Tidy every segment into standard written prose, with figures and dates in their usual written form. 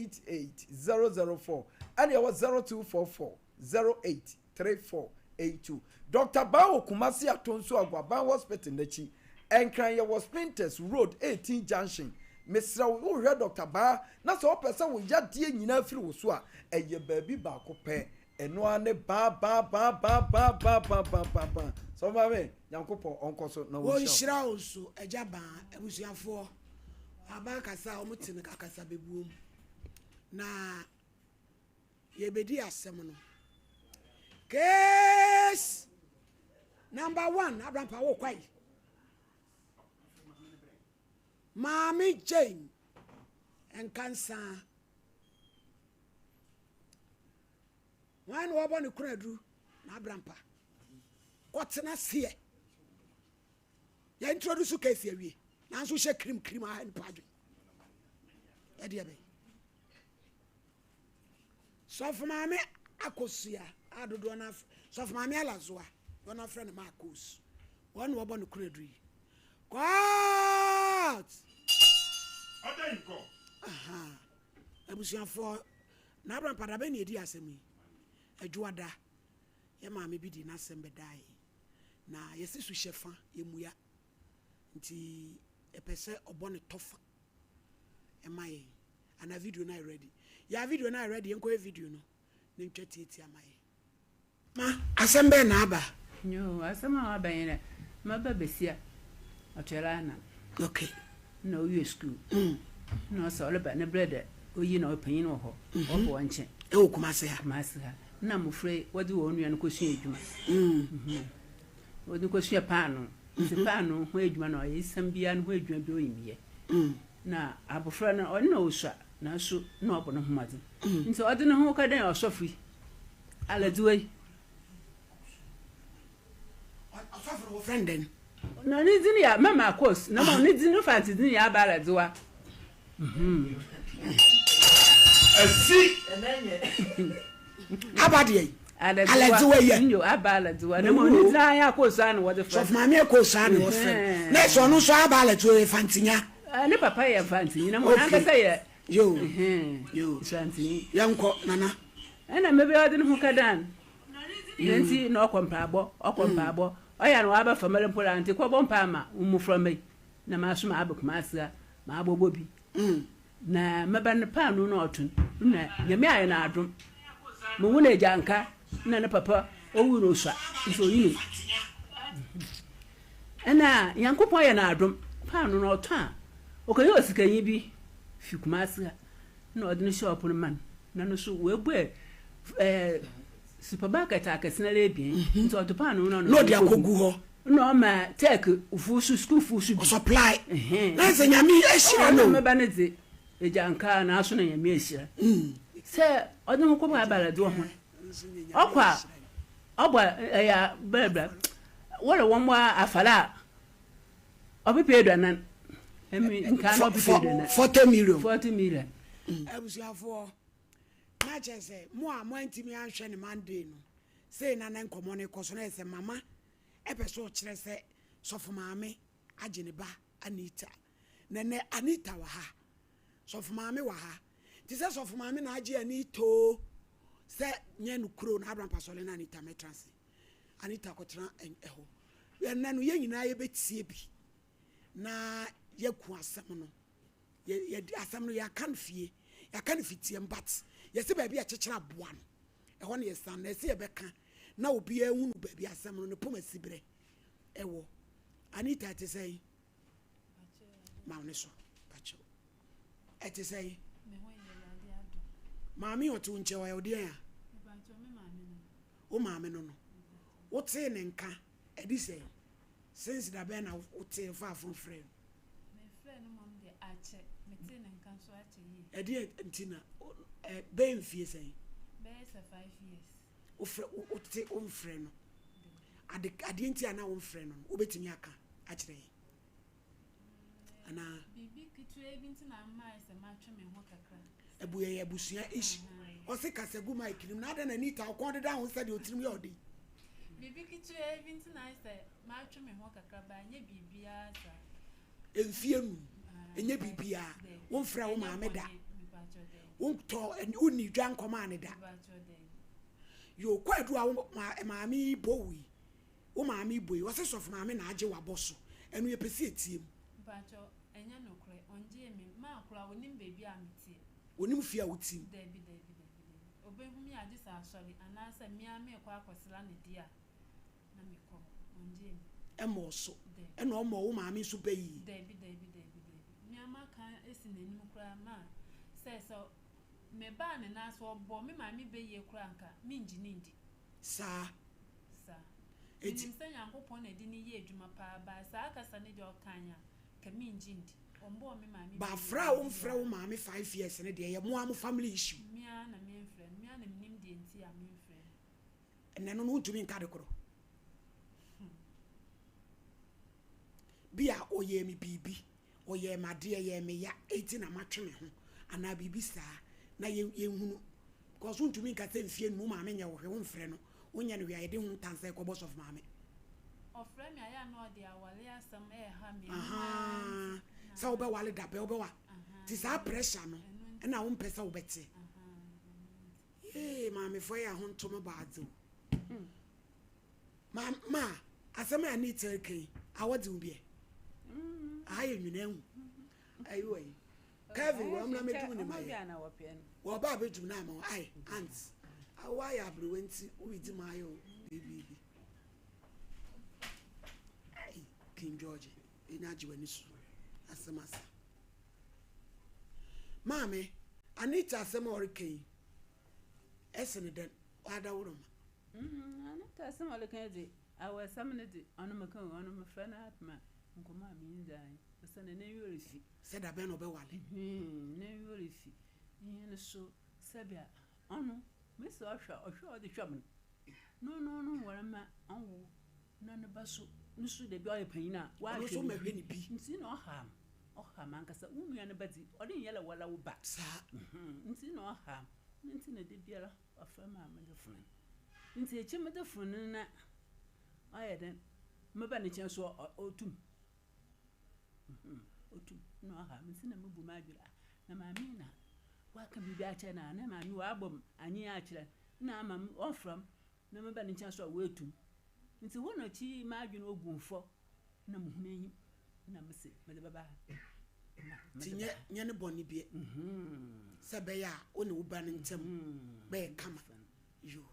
8 8 0 0 4 ɛna yɛwɔ 0244 08 34 82. Dɔkta Ban wɔ Kumasi Atonsu Aguaban Hospital n'akyi. Nkran yɛwɔ Spintex Road 18 Junction. Mesrɛ wo wohwehwɛ Dɔkta Baa na sɛ wopɛ sɛ wo yadeɛ nyinaa firi wo so a, ɛyɛ baabi baako pɛ. Ɛno ara ne baa baa baa baa baa baa baa baa baa baa. Sɔfo Maame, Nyankopɔn ɔnkɔ so na ɔnhyira wo. Wɔnhyira wo nso Agya Baa. Abusuafoɔ, aba akasa a wɔte no akasabebuo mu. Na yɛbɛdi asɛm no. Case number one, Abrampa wo kwae. Maame Jane Nkansaa. Hwan na wɔbɔ ne kunu aduru na Abrampa kɔtena seɛ. Yɛ introduce case awie nanso hyɛ kirim kirim aha nipa adwene. Ɛdeɛ bɛn. Sɔfo Maame Akosua a dodoɔ no af Sɔfo Maame Alazoa dodoɔ no afrɛ no Maakos. Wɔn na wɔbɔ no kunaduru yi. Court! Order in court. Aha. Abusuafoɔ, na Abraham Pada bɛn na ɛdi asɛm yi? Adwoada, yɛ maame bi de n'asɛm bɛdaa yɛn. Na yɛsi so hyɛ fa, yɛmmua. Nti yɛpɛ sɛ ɔbɔ ne tɔfa ɛma yɛn. Ana video no ayɛ ready? Yeah video no ayɛ ready yɛnkɔyɛ video no na ntwa tiatia ma yɛn. Ma asɛm bɛn na aba? Yoo asɛm a waba nye dɛ maba basia ɔtoɛr anan. Okay. Nna owie skuul. Nna ɔsɛ ɔreba ne berɛ dɛ oyi na ɔyɛ panyin wɔ hɔ ɔba wɔn nkyɛn. Ɛwɔ Kumase ha? Kumase ha. Nna mbofra yi wɔdze wɔn nua no kosua edwuma. Wɔdze no kosua paanoo. Ntsi paanoo ho edwuma na ɔyɛ esiam biara no ho edwuma biara onyim yɛ. Na abofra no, nna osua, naaso nna ɔbɔ no ho mbɔdzen. Ntsi ɔdze no ho kɛdɛn ɔsɔfo yi, Aladzewa yi. Ɔsɔfo no, wɔfrɛ no dɛn? Na ne dzin yɛ Mama Akos, na mbom ne dzin, ne Fantse dzin yɛ Aba Aladzewa. Asi! Aba deɛ yi? Aladzewa yɛ. Nyo, Aba Aladzewa, na mbom ne dzin ara yɛ Akos ara na wɔdze frɛ no. Sɔfo Maame Akos ara na wɔfrɛ no. Na sɛ ɔno nso Aba Aladzewa yɛ Fantenya. Ne papa yɛ Mfantsenyi na mbom nankasa yɛ Yoo, yoo. Nsuantsenyi. Yɛnkɔ, Nana. Nna mebɛyɛ ɔdze no ho kɛdan ne ntsi na ɔkɔ mpaabɔ, ɔkɔ mpaabɔ. Ɔyɛ a na ɔaba famara mpo la ntsi kɔbɔ mpaa ma wo mboframba yi na maso maaba Kumasi ha maabɔbɔ bi. Na mɛba no paanoo na ɔton na Nyame ayɛ no adom. Muhu no egyanka na ne papa owu no osua nso onyim. Ɛna Nyankopɔn yɛ no adom paanoo no ɔtɔn a ɔkɔyɛ osikanyi bi fi Kumasi ha na ɔde ne shop no ma no na no so oebue ɛɛ supermarket akɛse no ara ebien nti ɔtɔ paanoo no na ɔde akɔgu hɔ na ɔma tech fo so school fo so bi ɔsupply na sɛ Nyame ahyira no mɛba no dze egya nkaa naaso na Nyame ahyira sɛ ɔde ho kɔbɔ abaladze wɔ ho ɔkɔ a Ɔbɔ ɛyɛ a bɛbrɛ wɔrɛ wɔn bɔ afara a ɔpepe aduanan ɛmi nkaa na ɔpepe aduanan. 40 million. 40 million. Abusuafoɔ, na kyerɛ sɛ mo a moantumi anhwɛ ne Monday no, sei na na nkɔmmɔ no rekɔ so, na yɛ sɛ mama ɛpɛ sɛ ɔkyerɛ sɛ sɔfo maame agye ne ba Anita. Na ɛnɛ Anita wɔ ha, sɔfo maame wɔ ha. Te sɛ sɔfo maame na agye Anita o, sɛ nyɛ no kuro na Abraham Pasɔle na Anita mɛtra ase. Anita kɔtena ɛhɔ. Ɛnɛ no yɛn nyinaa yɛbɛtie bi na yɛku asɛm no. Yɛde asɛm no yɛaka no fie, yɛaka no fitiam but yɛsɛ baabi a kyekyere aboa no ɛhɔ na yɛsan na ɛsɛ yɛbɛka na obiara hunu baabi asɛm no ne poma siberɛ ɛwɔ. Anita ɛte sɛn? Ma wo ne so pakyɛw. Ɛte sɛn? Maame ɔte wo nkyɛn ɔyɛ wo deɛn a? Wo maame no no. Wotee ne nka ɛdi sɛn? Since da bɛn na wotee faa fon frɛɛ no? Mefrɛɛ no mmom deɛ akyɛ. Metee ne nka nso akyɛ yie. Ɛdeɛ nti na bɛyɛ mfie sɛn? Bɛyɛ sɛ 5 years. Wofrɛ wote womfrɛ no. Ade adeɛ nti a na womfrɛ no no wobɛtumi aka akyerɛ yɛn anaa? Biribi ketewa bi nti na ama ayɛ sɛ matwe me ho kakra. Abu yɛ abusua ish. Ɔse kasa gu mic nim na adɛn na Anita ɔkɔn deda ho sɛdeɛ ɔtirim yɛ ɔde. Biribi ketewa bi nti na ayɛ sɛ matwe me ho kakra ba nyɛ biribiara saa. Mfie 5 ɛnyɛ biribiara. Womfrɛ wo maame da. Wontɔ wonni dwa nkɔmaa ne da. Yoo kwadu a wo maame yi bɔ wo yi, wo maame yi bɔ yi, ɔse sɔfo maame na agye wabɔ so. Ɛno yɛpɛ sɛ yɛtie mu. Mpakyɛw, ɛnyɛ nokorɛ, ɔngyee me, maa koraa ɔnim baabi a meteɛ. Ɔnim fie a wote mu? Dabi, dabi, dabi, dabi. Ɔbɛhu me a gye sɛ asɔre, anaasɛ me ara merekɔ akɔsra no deɛ a, na mekɔ hɔ. Ɔngyee me. Ɛmmɔɔ so? Dabi. Ɛna ɔmmɔɔ wo maame nso bɛ yie? Dabi, dabi, dabi, dabi. Me ara maka asi n'anim koraa ma sɛ, sɛ mebaa ne nan so, ɔbɔ me maame bɛ yie koraa a, anka mengye no ndi. Saa. Saa. Enti. Menim sɛ Nyankopɔn na ɛde no yɛ adwuma paa, but saa kasa no deɛ ɔkae a, nka mengye ndi. Ɔmbɔɔ me maame Ba bɛ yie frɛ a womfrɛ wo biara. maame 5 years no deɛ, ɛyɛ mo ara mo family issue. Me ara na memfrɛ no. Me ara na menim deɛ nti a memfrɛ no. Ɛnɛ no no wontumi nka de korɔ. Bi a ɔyɛɛ me biribi, ɔyɛɛ me adeɛ, ɛyɛɛ me ya, enti na matwe me ho anaa biribi saa na yɛnhunu. Because wontumi nka sɛ mfie no mu maame nyɛ wo hwee, womfrɛ no, wonyɛ no hwee a yɛde ho ntansa ɛkɔbɔ sɔfo maame. Ɔfrɛ me a, ɛyɛ a na ɔde aware asɛm ɛreha me, ɛno ara Ahaa, nti na. sɛ wobɛware da bɛn, wobɛwa, nti saa pressure no Ɛno nti. ɛna wompɛ sɛ wobɛte. Ahaa, ɛno nti. Yee, maamefoɔ yɛ ahontom baadze o. Ma ma asɛm a Anita reka yi, awɔdze wo bi ɛ? Aha yɛ nwunu ehu. Ayi wɔ yi. Kevin wɔ mmra mɛdum ne ma yɛ. Wɔ ba abɛdum no ama wo. Ai, aunt. Awo ayɛ aberewa nti woredi ma ayɛ o. Biribi. Ai, King George, ɛnya agye w'ani so. Asɛm asa. Maame, Anita asɛm a ɔreka yi, ɛse ne dɛn? Wadaworo ma. Anita asɛm a ɔreka yi dze, awɔsɛm no dze, ɔno meka o, ɔno mefrɛ no atema nkɔmbɔ a menye no dzi ara nye, osiandɛ n'enyiwa rifi. Sɛ dabɛn na ɔbɛwale? N'enyiwa rifi. Hɛn so, sɛbea ɔno, mesi ɔhwɛ a, ɔhwɛ a ɔdze hwɛ me no, no no nnwar mma ɔnnwo na ne ba so, no so dabi ɔyɛ panyin a, Ɔno nso ɔahwɛ ne mmɛhwɛ bi. ne bi. Ntsi na ɔhaw me, ɔhaw me ankasa. Wo nua no ba dze, ɔrennyɛ dɛ woara wo ba. Saa. Ntsi na ɔhaw me. Ntsi na dabiara ɔfrɛ me a medze fon no. Ntsi ekyir medze fon no na ɔyɛ dɛn, meba ne nkyɛn so otum, otum na ɔhaw me. Ntsi na mubu m'adwen a, na maame yi na ɔaka biribi akyerɛ no a, na maame yi ɔabɔ me anyen akyerɛ no na ama ɔfrɛ me na meba ne nkyɛn so a oetum. Ntsi hɔ na ɔkye m'adwen ogu mfɔ na muhun enyim na mese medze bɛba ha. Na Nti medze nyɛ ba ha. nyɛ ne bɔne bi sɛ ɛbɛyɛ a wo ne wo ba no ntam bɛyɛ kama. Yoo.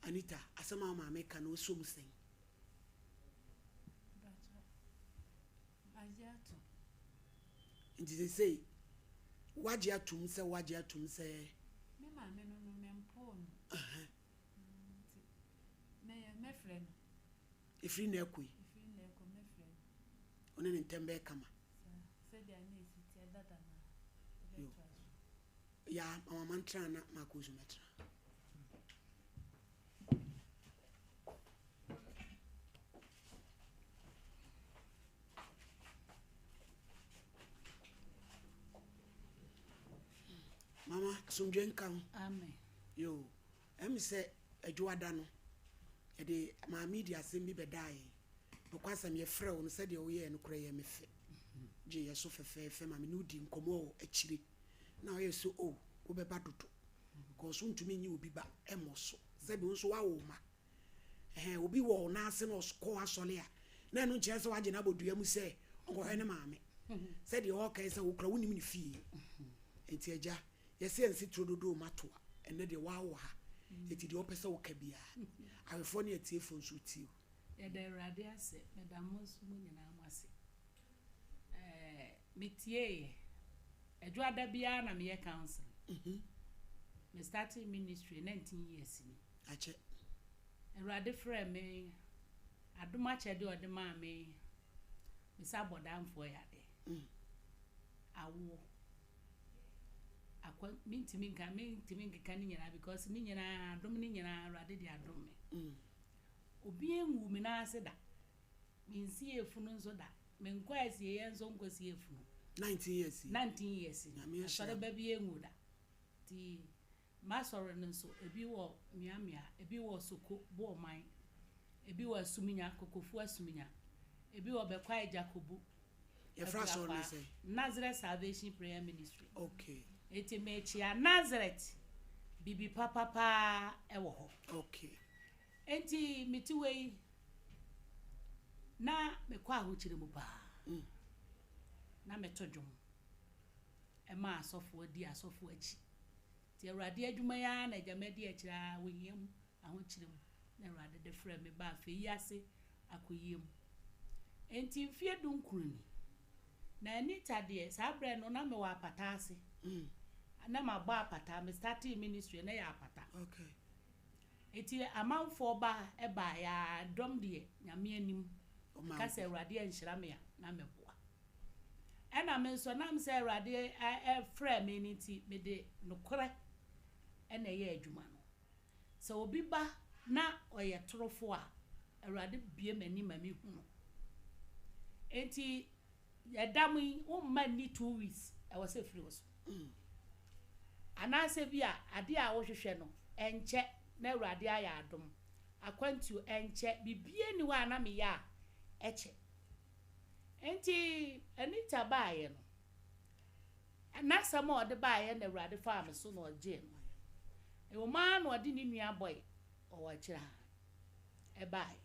Anita, asɛm a wo maame ka no wosɔ mu sɛn? Mpakyɛ, magye atom. Nti seesei woagye atom sɛ woagye atom sɛ. Me maame no no mempoo no. Nti mɛyɛ mɛfrɛ no. Ɛfiri nnɛ rekɔ yi. Ɛfiri nnɛ rekɔ mɛfrɛ no. Wo ne ne ntam bɛyɛ kama. Saa, sɛdeɛ na ɛsi teɛ dada no ara, Yo. ɛbɛtoa so. Yaa, ma mama ntena na Marco nso mmɛtena. Mama, asomdwe nka ho. Amen. Yo, ɛmi sɛ adwoada no, yɛde maame di asɛm bi bɛdaa yɛn. Nokwasɛm yɛfrɛ wo no sɛdeɛ woyɛɛ no korɛ yɛ me fɛ. Gye yɛ so fɛfɛɛfɛ ma me ne wo di nkɔmmɔ wɔ akyire. Na ɔyɛ so o, wobɛba dodo. Because wontumi nye obi ba mmɔ so. Sɛbi wo nso woawo ma. Ɛhɛn, obi wɔ wo nan ase na ɔkɔ asɔre a, na ɛno nkyerɛ sɛ wagye no abɔ dua mu sɛ ɔnkɔhwɛ ne maame. Sɛdeɛ ɔreka yi sɛ wo kora wonim ne fie. Enti agya, yɛse yɛnse turo dodoɔ ma toa. Ɛnnɛ deɛ woawo ha. Enti deɛ wopɛ sɛ woka biara, ahwɛfoɔ ne atiefoɔ nso tie wo. Yɛda Awurade ase. Meda mo nso mo nyinaa mo ase. Ɛɛ, metieeɛ. Adwoada biara na meyɛ counseling. Me starting ministry 19 years ni. Akyɛ. Awurade frɛɛ me, adom akyɛdeɛ a ɔde maa me, mesa abɔdamfoɔ yadeɛ. Awoɔ. Akwa, mentumi nka, mentumi nkeka ne nyinaa because ne nyinaa, adom ne nyinaa Awurade de adom me. Obi nguu me nan ase da. Mensi efunu nso da. Menkɔ asieeɛ nso nkɔsie efunu. 19 years yi. 19 years ni. Nyame ahyira Asɔre wo. ba bi engu da. Nti m'asɔre no nso, ebi wɔ Mmeammea, ebi wɔ Soko, Boɔman, ebi wɔ Asuminya, Kokofu Asuminya, ebi wɔ Bɛkwae Jakobu. Yɛfrɛ asɔre no sɛ? Nazareth Salvation Prayer Ministry. Okay. Enti mekyea Nazareth bibi papa paa wɔ hɔ. Okay. Enti mete wei na mekɔ ahokyere mu paa. Mm. Na meto dwom ɛma asɔfoɔ di asɔfoɔ akyi. Nti Awurade adwuma yi ara na agya madi akyire ara wɔ hia mu, ahokyere mu na Awurade de frɛɛ me baa fɛ yi ase akoyie mu. Enti mfeɛ dunkron ni. Na Anita deɛ saa berɛ no na mewɔ apata ase. Mm. Na mabɔ apata, me startee ministry na yɛ apata. Okay. Enti amanfoɔ ba baeɛ ara, dɔm deɛ Nyame anim, meka sɛ Awurade anhyira me a na mɛboa. Ɛna me nso ɛnam sɛ Awurade frɛɛ me no nti, mede nokorɛ na ɛyɛ adwuma no. Sɛ obi ba na ɔyɛ torofoɔ a, Awurade bue m'ani ma mehu no. Enti ɛdam yi, womma nni 2 weeks, ɛwɔ sɛ ɛfiri wo so. Anaasɛ bi a adeɛ a wohwehwɛ no, ɛnkyɛ na Awurade ayɛ adom. Akwantuo ɛnkyɛ, biribiara nni hɔ a na meyɛ a ɛkyɛ. Nti Anita baeɛ no, n'asɛm a ɔde baeɛ na Awurade faa me so na ɔgyee no. Ɛwɔ mu ara na ɔde ne nua bɔe ɔwɔ akyire ha ɛbaeɛ.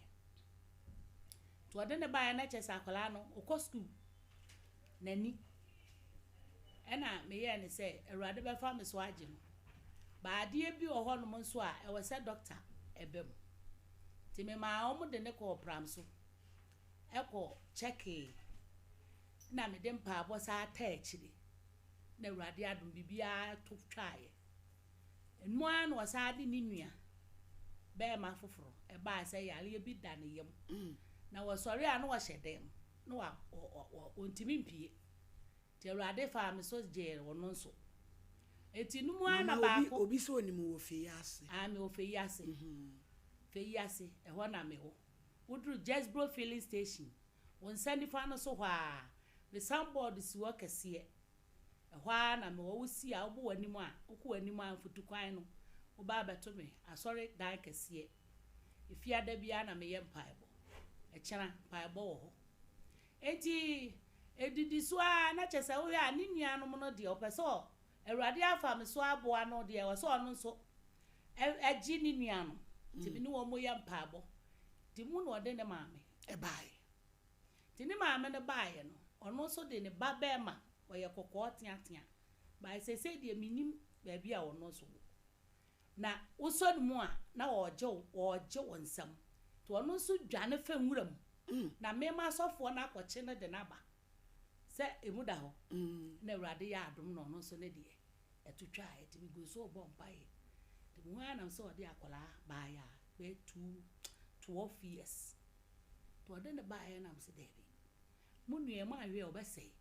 Nti ɔde ne baeɛ na kyerɛ sɛ akwadaa no ɔkɔ sukuu n'ani. Ɛna meyɛɛ ne sɛ Awurade bɛfa me so agye no. Baadeɛ bi wɔ hɔnom nso a ɛwɔ sɛ dɔkta ɛbɛ mu. Nti memaa wɔn de ne kɔɔ pram so ɛkɔ kyɛkee na mede mpaabɔ saa taa akyire na Awurade adom biribiara to twaeɛ. Emu ara na ɔsan de ne nua bɛrima foforɔ ɛbaa sɛ yareɛ bi da ne yam. Na wɔsɔre a na wɔhyɛ dan mu na wa ɔ ɔ ɔntumi mpie. Nti Awurade faa me so gyee ɔno nso. Eti no mu ara na Mama obi baako. Obi sɛ onim wɔ fie ase. Ah, mewɔ fɛ yi ase. Fɛ yi ase, ɛhɔ na mewɔ. Woduru Jesbro filling station, wo nsa nifa no so hɔ a, me signboard si hɔ kɛseɛ. Ɛhɔ ara na mewɔ. Wosi a, wobɔ w'anim a, wokɔ w'anim a mfutukwan no, woba abɛto me asɔre dan kɛseɛ. Efiada biara na meyɛ mpaebɔ. Ɛkyena, mpaebɔ wɔ hɔ. Enti, edidi so ara na kyerɛ sɛ wohwɛ a ne nuanom no deɛ ɔpɛ sɛ Awurade afa me so aboa no deɛ ɛwɔ sɛ ɔno nso ɛgye ne nua no. Nti me ne wɔn yɛ mpaebɔ. Nti mu na ɔde ne maame ɛbaeɛ. Nti ne maame no baeɛ no, ɔno nso de ne ba bɛrima, ɔyɛ kɔkɔɔ teatea. Bae seesei deɛ menim baabi a ɔno nso wɔ. Na wosɔ ne mu a, na ɔregye wo ɔregye wo nsam. Nti ɔno nso dwane fa nwura mu. Na mema asɔfoɔ no akɔkye no de no aba. Sɛ emu da hɔ. Na Awurade yɛ adom na ɔno nso ne deɛ ɛto twaeɛ. Nti megu so rebɔ mpaeɛ. Nti mehu ara nam sɛ ɔde akwadaa baeɛ a bɛyɛ 2 12 years. Nti ɔde ne baeɛ nam sɛ daabi. Mo nua mu ahwɛ a ɔbɛsɛe.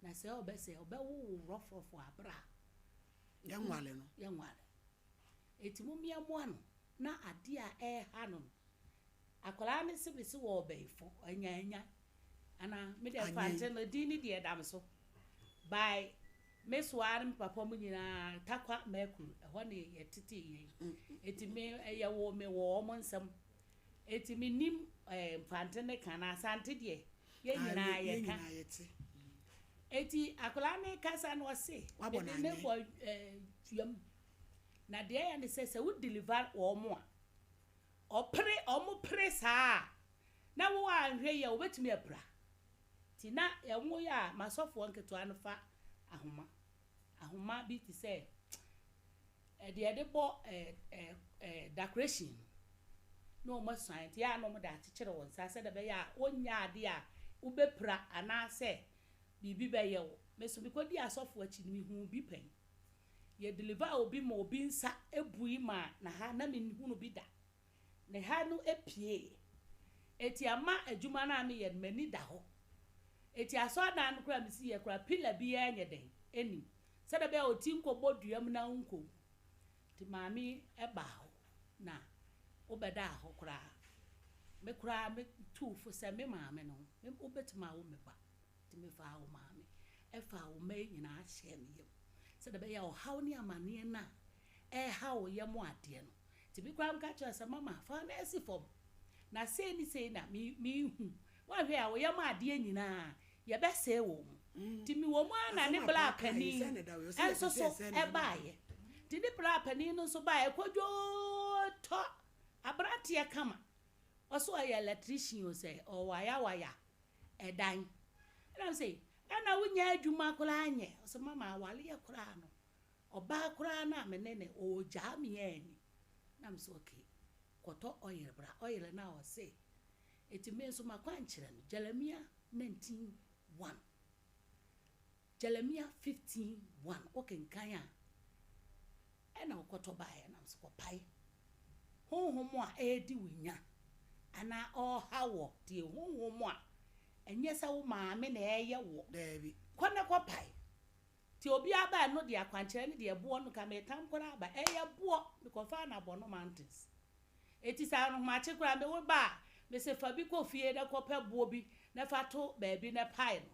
Na sɛ ɔbɛsɛe, ɔbɛwo wo rɔfrɔfo abere a Yɛnwale no. Yɛnwale. Eti mo mmeamoa no na adeɛ a ɛreha no no. Akwadaa no se me se wɔ ɔbɛyifo, ɔnyaanya. Ana me deɛ Mfante no din ne deɛ ɛda me so. By me so ara ne me papa mu nyinaa Takwa Mercury ɛhɔ ne yɛtete yɛn. Eti me ɛyɛ wɔ me wɔ wɔn nsam. Eti me nim Mfante ne ka na Asante deɛ yɛn nyinaa Yɛn yɛka. nyinaa yɛte. Eti akwadaa ne kasa no ɔse Wabɔ mede ne n'anyɛ. bɔ tuam. Na deɛ ɛyɛ ne sɛ sɛ wo deliver wɔn a ɔpere ɔmo pere saa a na wo anhwɛ yi a wobɛtumi apira. Nti na ɛwo yɛ a masɔfoɔ nketewa no fa ahoma ahoma bi te sɛ ɛdeɛ yɛde bɔ ɛɛ ɛɛ ɛɛ decoration no na wɔn asuan nti yɛ a na wɔn de akyekyere wɔn nsa sɛdeɛ ɛbɛyɛ a wɔnyɛ adeɛ a wobɛpira anaasɛ biribi bɛyɛ wo. Mɛ mekɔdi asɔfoɔ akyi no mehuu bi pɛn. Yɛ deliver obi ma obi nsa ebui ma na ha na menhunu bi da. Ne ha no epie. Eti ama adwuma no a meyɛ no m'ani da hɔ. Eti asɔredan no koraa mesi yɛ koraa pillar biara nyɛ den anim. Sɛdeɛ ɛbɛyɛ a oti nkɔbɔ dua mu na nkɔwu. Nti maame ɛbaa hɔ na wobɛdaa hɔ koraa. Me koraa me tuu fo sɛ me maame no me wobɛtumi awo me ba. Nti mefaa wo maame ɛfaa wo mma yi nyinaa hyɛɛ me yam. Sɛdeɛ ɛbɛyɛ a ɔhaw ne amanneɛ no a ɛreha wo yam adeɛ no. Nti me koraa meka kyerɛ sɛ mama fa na asi fam. Na sei ne sei na mehu. Woahwɛ a wo yam adeɛ nyinaa yɛbɛsɛe wɔ mu. Nti mewɔ mu ara na ne Asɛm a bra paa kaa yi, panin sɛ ne da wei, ɔsɛ yɛpɛ nso sɛ so yɛsɛe ne nneɛma. baeɛ. Nti ne bra panin no nso baeɛ, Kwadwo tɔ aberanteɛ kama. Ɔse ɔyɛ electrician o sɛ ɔwayawaya ɛdan. Ɛna mese ɛna wonya adwuma koraa nyɛ? Ɔse mama awareɛ koraa no ɔbaa koraa no a me ne no ɔgyaa me anni. Na mese okay kɔtɔ oil bra. Oil no a ɔse eti me nso makwankyerɛ no Jeremia 19 1. Jeremia 15 1 wokenkan a ɛna ɔkɔtɔ baeɛ na mese kɔpae honhom a ɛredi wo nya anaa ɔreha wɔ tie honhom a ɛnyɛ sɛ wo maame na ɛreyɛ wɔ Daabi. Kɔ na kɔpae nti obiara ba ɛno deɛ akwankyerɛ ne deɛ boɔ no ka metam koraa ba ɛyɛ boɔ mekɔfaa no abɔno mountains eti sɛ anohomakye koraa me wo ba a mese fa bi kɔ fie na kɔpɛ boɔ bi na fa to baabi na pae no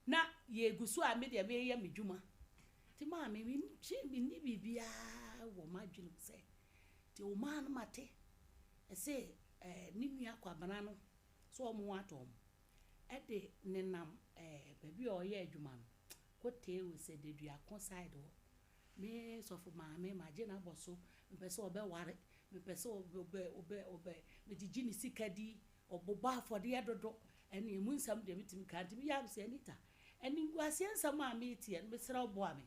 na yɛgu so a me deɛ meyɛ me dwuma nti maame menni biribiara wɔ m'adwene mu sɛ nti wo maa no mate ɛse ne nua Kwabena no sɛ wɔn ho atɔ wɔn ɛde nenam baabi a ɔyɛ adwuma no kɔtee wɔ sɛ Deduako side hɔ me sɔfo maame magye no abɔ so mepɛ sɛ ɔbɛware mepɛ sɛ ɔbɛ ɔbɛ ɔbɛ megyegye ne sika di ɔbobɔ afɔdeɛ dodo ɛne emu nsɛm deɛ metumi ka nti meyɛ sɛ Anita animguaseɛ nsɛm a meteɛ no mesrɛ wo boa me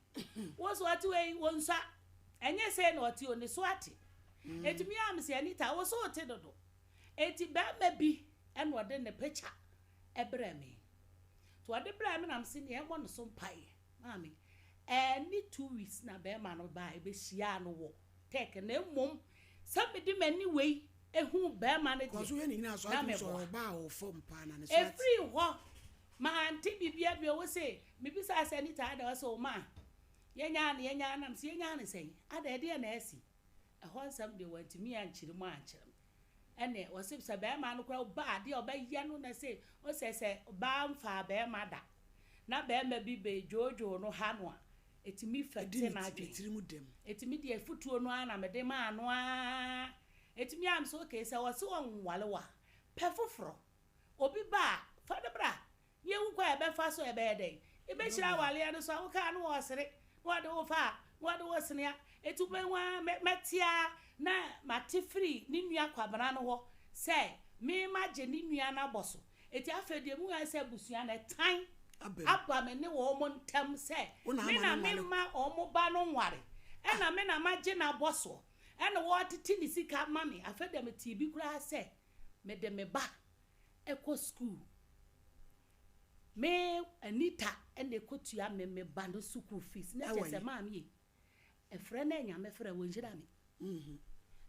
wo so ɔte wei wo nsa ɛnyɛ sɛ na ɔte o ne so ate eti meyɛ sɛ Anita wo so wote dodo eti bɛrima bi ɛna ɔde ne picture ɛbrɛ me nti ɔde brɛ me nam se neɛ ɛmmɔ ne so mpaeɛ maame ɛne 2 weeks na bɛrima no baa ɛbɛhyia no wɔ tech na mmom sɛ mede m'ani wei ehu bɛrima no Kɔso deɛ yɛ ne nyinaa so na atum sɛ meboa. ɔbaa a ɔfam paa na ne so ate. Ɛfiri hɔ mante biribia bio wo se mebisa sɛ Anita ada ɔ sɛ wo ma yɛnyaa no yɛnyaa nam sɛ yɛnyaa no sɛn ada ɛdeɛ na asi ɛhɔ nsɛm deɛ wantumi ankyerɛ mu ankyerɛ me ɛne ɔse sɛ bɛrima no koraa ba adeɛ a ɔbɛyɛ no na sɛ ɔsɛ sɛ baa mfaa bɛrima da na bɛrima bi bɛdwoodwoo no ha no a ɛtumi Ɛdi fɛte ne ti- ne n'adwene tiri mu dɛm. ɛtumi deɛ futuo no ara na mede maa no ara ɛtumi am sɛ okay sɛ wɔse ɔnwale wa pɛ foforɔ obi ba a fa ne bra yɛwu kɔ a ɛbɛfa so ɛbɛyɛ dɛn ɛbɛhyira awaleɛ no so a wokaa no wɔɔsere na wɔde wo fa a na wɔde wo senea ɛti wobɛhu a mɛtea na mate firi ne nua Kwabena no hɔ sɛ me magye ne nua no abɔ so ɛti afei deɛ mu ayɛ sɛ abusua no ɛtan Aba mu. aba me ne wɔn mo ntam sɛ Wo na me ama na no nware. memma wɔn ba no nware ɛna me na magye n'abɔ soɔ ɛna wɔtete ne sika ma me afei deɛ metee bi koraa sɛ mede me ba ɛkɔ school me Anita ɛna ɛkɔtua me me ba no school fees na kyerɛ Ɛwɔ sɛ he? maame yi ɛfrɛ no Nyame frɛ wɔ nhyira me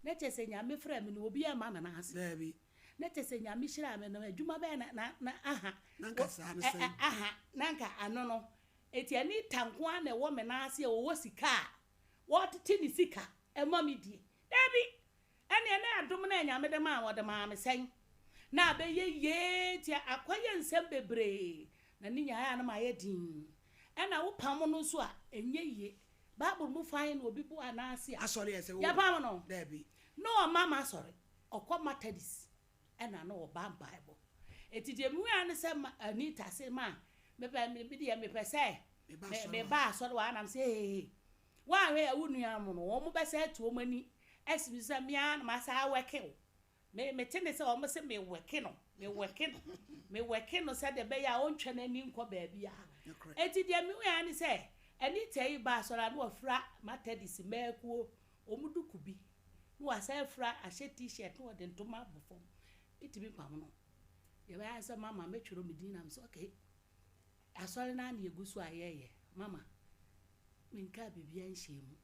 na kyerɛ sɛ Nyame frɛ me no obi ɛma me n'ase Daabi. na kyerɛ sɛ Nyame hyira me no adwuma bɛyɛ na na na aha Na nka saa no sɛn? Aha na nka ano no eti Anita nko ara na ɛwɔ me n'ase a wɔwɔ sika a wɔtete ne sika ɛma me die daabi ɛne ɛne adom na Nyame de maa wɔde maa me sɛn na abɛyɛ yie nti akɔyɛ nsɛm bebree na ne nyaeɛ a no ma ayɛ din ɛna wopam no nso a ɛnyɛ yie Bible mu fan na obi bo anaase a Asɔre yɛ sɛ wo. yɛpam no Daabi. na ɔma ma asɔre ɔkɔ Methodist ɛna na ɔba mpaebɔ eti deɛ mu ya ne sɛ ma Anita se ma mepɛ me deɛ mepɛ sɛ Meba me asɔre me wa. ba asɔre wa anam sɛ ee wɔahwɛ yɛ wo nua mu no wɔn bɛsɛ atu wɔn ani ɛsi mi sɛ mmea na ma sa awɛke o me mete ne sɛ wɔn sɛ me wɛke no me wɛke no me wɛke no sɛ deɛ bɛyɛ a ɔntwa n'ani nkɔ baabi a Nokorɛ. eti deɛ mi ya ne sɛ Anita yi ba asɔre a na wɔfra Methodist mɛɛkuo wɔn duku bi na wɔasan afira ahyɛ t-shirt na wɔde ntoma abɔ fam etimi pam no yɛbɛyɛ sɛ mama mɛtwerɛ me din nam sɛ okay asɔre naa na yɛgu so a yɛyɛ mama menka biribiara nhyɛ mu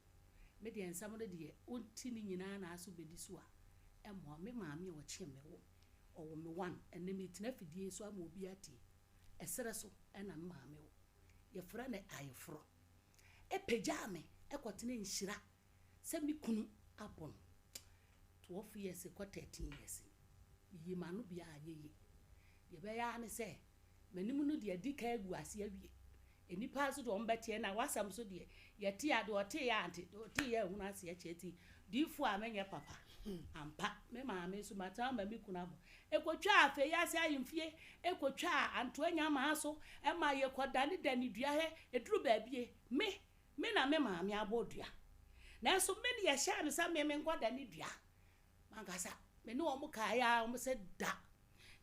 me deɛ nsɛm no deɛ wonti ne nyinaa na aso bɛdi so a ɛmmoa me maame a ɔkye me wo ɔwɔ me one ɛnɛ metena afidie so ama obi atie ɛserɛ so ɛna me maame wo yɛfrɛ no ayeforɔ ɛpagyaa me ɛkɔtena nhyira sɛ me kunu abɔ no 12 years kɔ 13 years meyi m'ano bia anyɛ yie deɛ ɛbɛyɛ ara ne sɛ m'anim no deɛ adi ka agu ase awie nnipa nso deɛ wɔn bɛteɛ na wasɛm so deɛ yɛte a deɛ ɔte yɛ ante deɛ ɔte yɛ ahunu ase akyɛ ti. Diyifoɔ a menyɛ papa. Ampa, me maame nso matena ama me kunu abɔ. Ɛkɔtwaa Afei-Ase ahemfie, ɛkɔtwaa Antoa Nyamaa so, ɛma yɛkɔdanedane dua hɛ, ɛduru baabie, me, me na me maame abɔ dua. Nanso me na yɛhyɛɛ me sɛ me menkɔdane dua. Mankasa, me ne wɔn kaeɛ ara, wɔn sɛ da.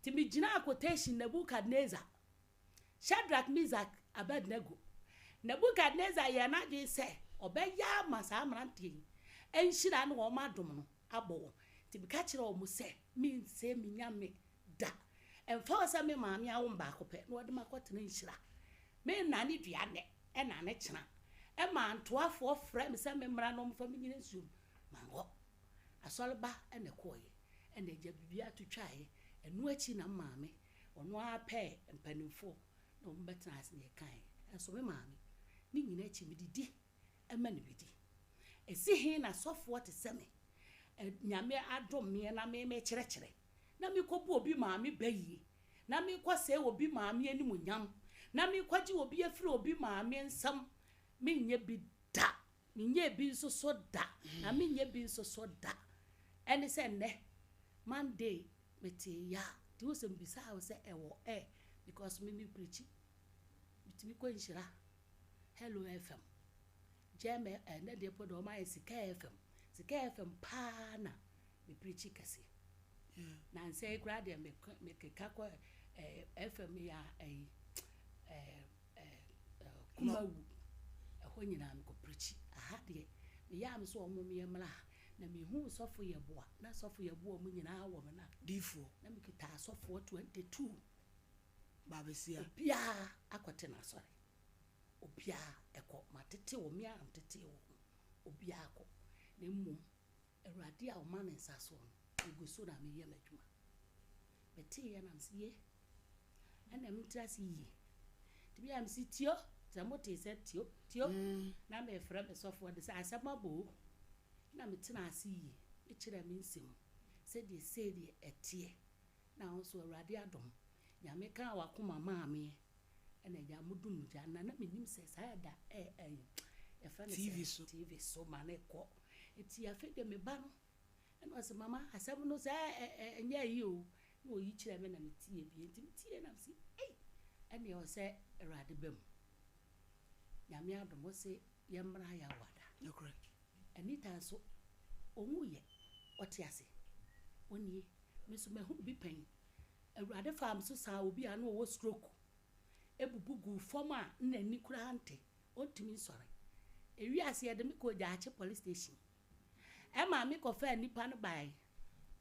Nti megyinaa quotation Nebuchadnezzar. Shadrach, Mesach, Abednego. Nebukadnesar yɛɛ n'adwene sɛ ɔbɛyɛ ama saa mmeranteɛ yi nhyira ne wɔn adom no abɔ wɔn. Nti meka kyerɛɛ wɔn sɛ, Merensɛe me nyame da. Ɛmfa ho sɛ me maame awo me baako pɛ na ɔde me akɔtena nhyira. Merennane dua nnɛ, ɛnnane kyena. Ɛmaa ntoafoɔ frɛɛ me sɛ memmra na wɔmfa me nnyina nsuo mu. Mankɔ. Asɔreba na ɛkɔeɛ. Ɛnna agya biribiara to twaeɛ. Ɛno akyi na me maame Ɔno ara pɛɛ mpanimfoɔ na wɔn bɛtenaa ase na yɛkaeɛ. Nso me maame, ne nyinaa akyi medidi ma no bɛdi. Ɛsi he na sɔfoɔ te sɛ me, Nyame adom meɛ na me mekyerɛkyerɛ, na mekɔbu obi maame bayie, na mekɔsɛe obi maame animuonyam, na mekɔgye obi afiri obi maame nsam, menyɛ bi da. Menyɛɛ bi nso so da, na menyɛ bi nso so da. Ɛne sɛ nnɛ, Monday, metee ya. Nti wohu sɛ mebisaa wo sɛ ɛwɔ air because me me preachi. Metumi kɔ Nhyira, Hello FM, Gem, ɛnnɛ deɛ mpo deɛ wɔayɛ Sika FM. Sika FM paa na me preachi kɛse. Nansa yi koraa deɛ mekeka kɔ FM yi a ɛyi, Kumawu, ɛhɔ nyinaa mekɔ preachi. Aha deɛ, meyɛ a me sɛ wɔn mmea mmra ha. Na mehuu sɔfo Yeboah, na sɔfo Yeboah mu nyinaa wɔ me na. Diifoɔ. Na mekita asɔfoɔ 22. Baabesia. Obiara akɔte n'asɔre. Obiara ɛkɔ. Matete wɔn, me ara metete wɔn. Obiara kɔ. Na mmom, Awurade a ɔma ne nsa soɔ no, megu so na meyɛ m'adwuma. Meteeɛ na mese ye, ɛna mentiri ase yie. Nti bi a mese tio, sɛ motee sɛ tio, tio, na mefrɛ me sɔfoɔ de sɛ asɛm abɔ o. Na metena ase yie, mekyerɛ me nsɛm sɛdeɛ sei deɛ ɛteɛ. Na wo nso Awurade adom, Nyame kaa w'akoma maa meɛ, ɛna agya modum gya. Na na menim sɛ saa ɛda ɛ ɛ yɛfrɛ no TV so. TV so ma ne kɔ. Nti afei deɛ me ba no, Ɛna ɔse mama asɛm no sɛ ɛnyɛ ayi o, na ɔyi kyerɛ me na me tie bi, nti me tie na me se ei, ɛneɛ ɔsɛ Awurade ba mu. Nyame adom ɔse yɛ mmra yɛ awada. Nokorɛ. Anita nso ɔnwu yɛ, ɔte ase, ɔnie, me nso mahunu bi pɛn, Awurade faa me so saa obi a na ɔwɔ stroke, ɛbubu guu fam a na n'ani koraa nte, ɔntumi nsɔre. Ɛwiee ase yɛde me kɔɔ Gyaakye police station. Ɛma me kɔfaa nnipa no baeɛ,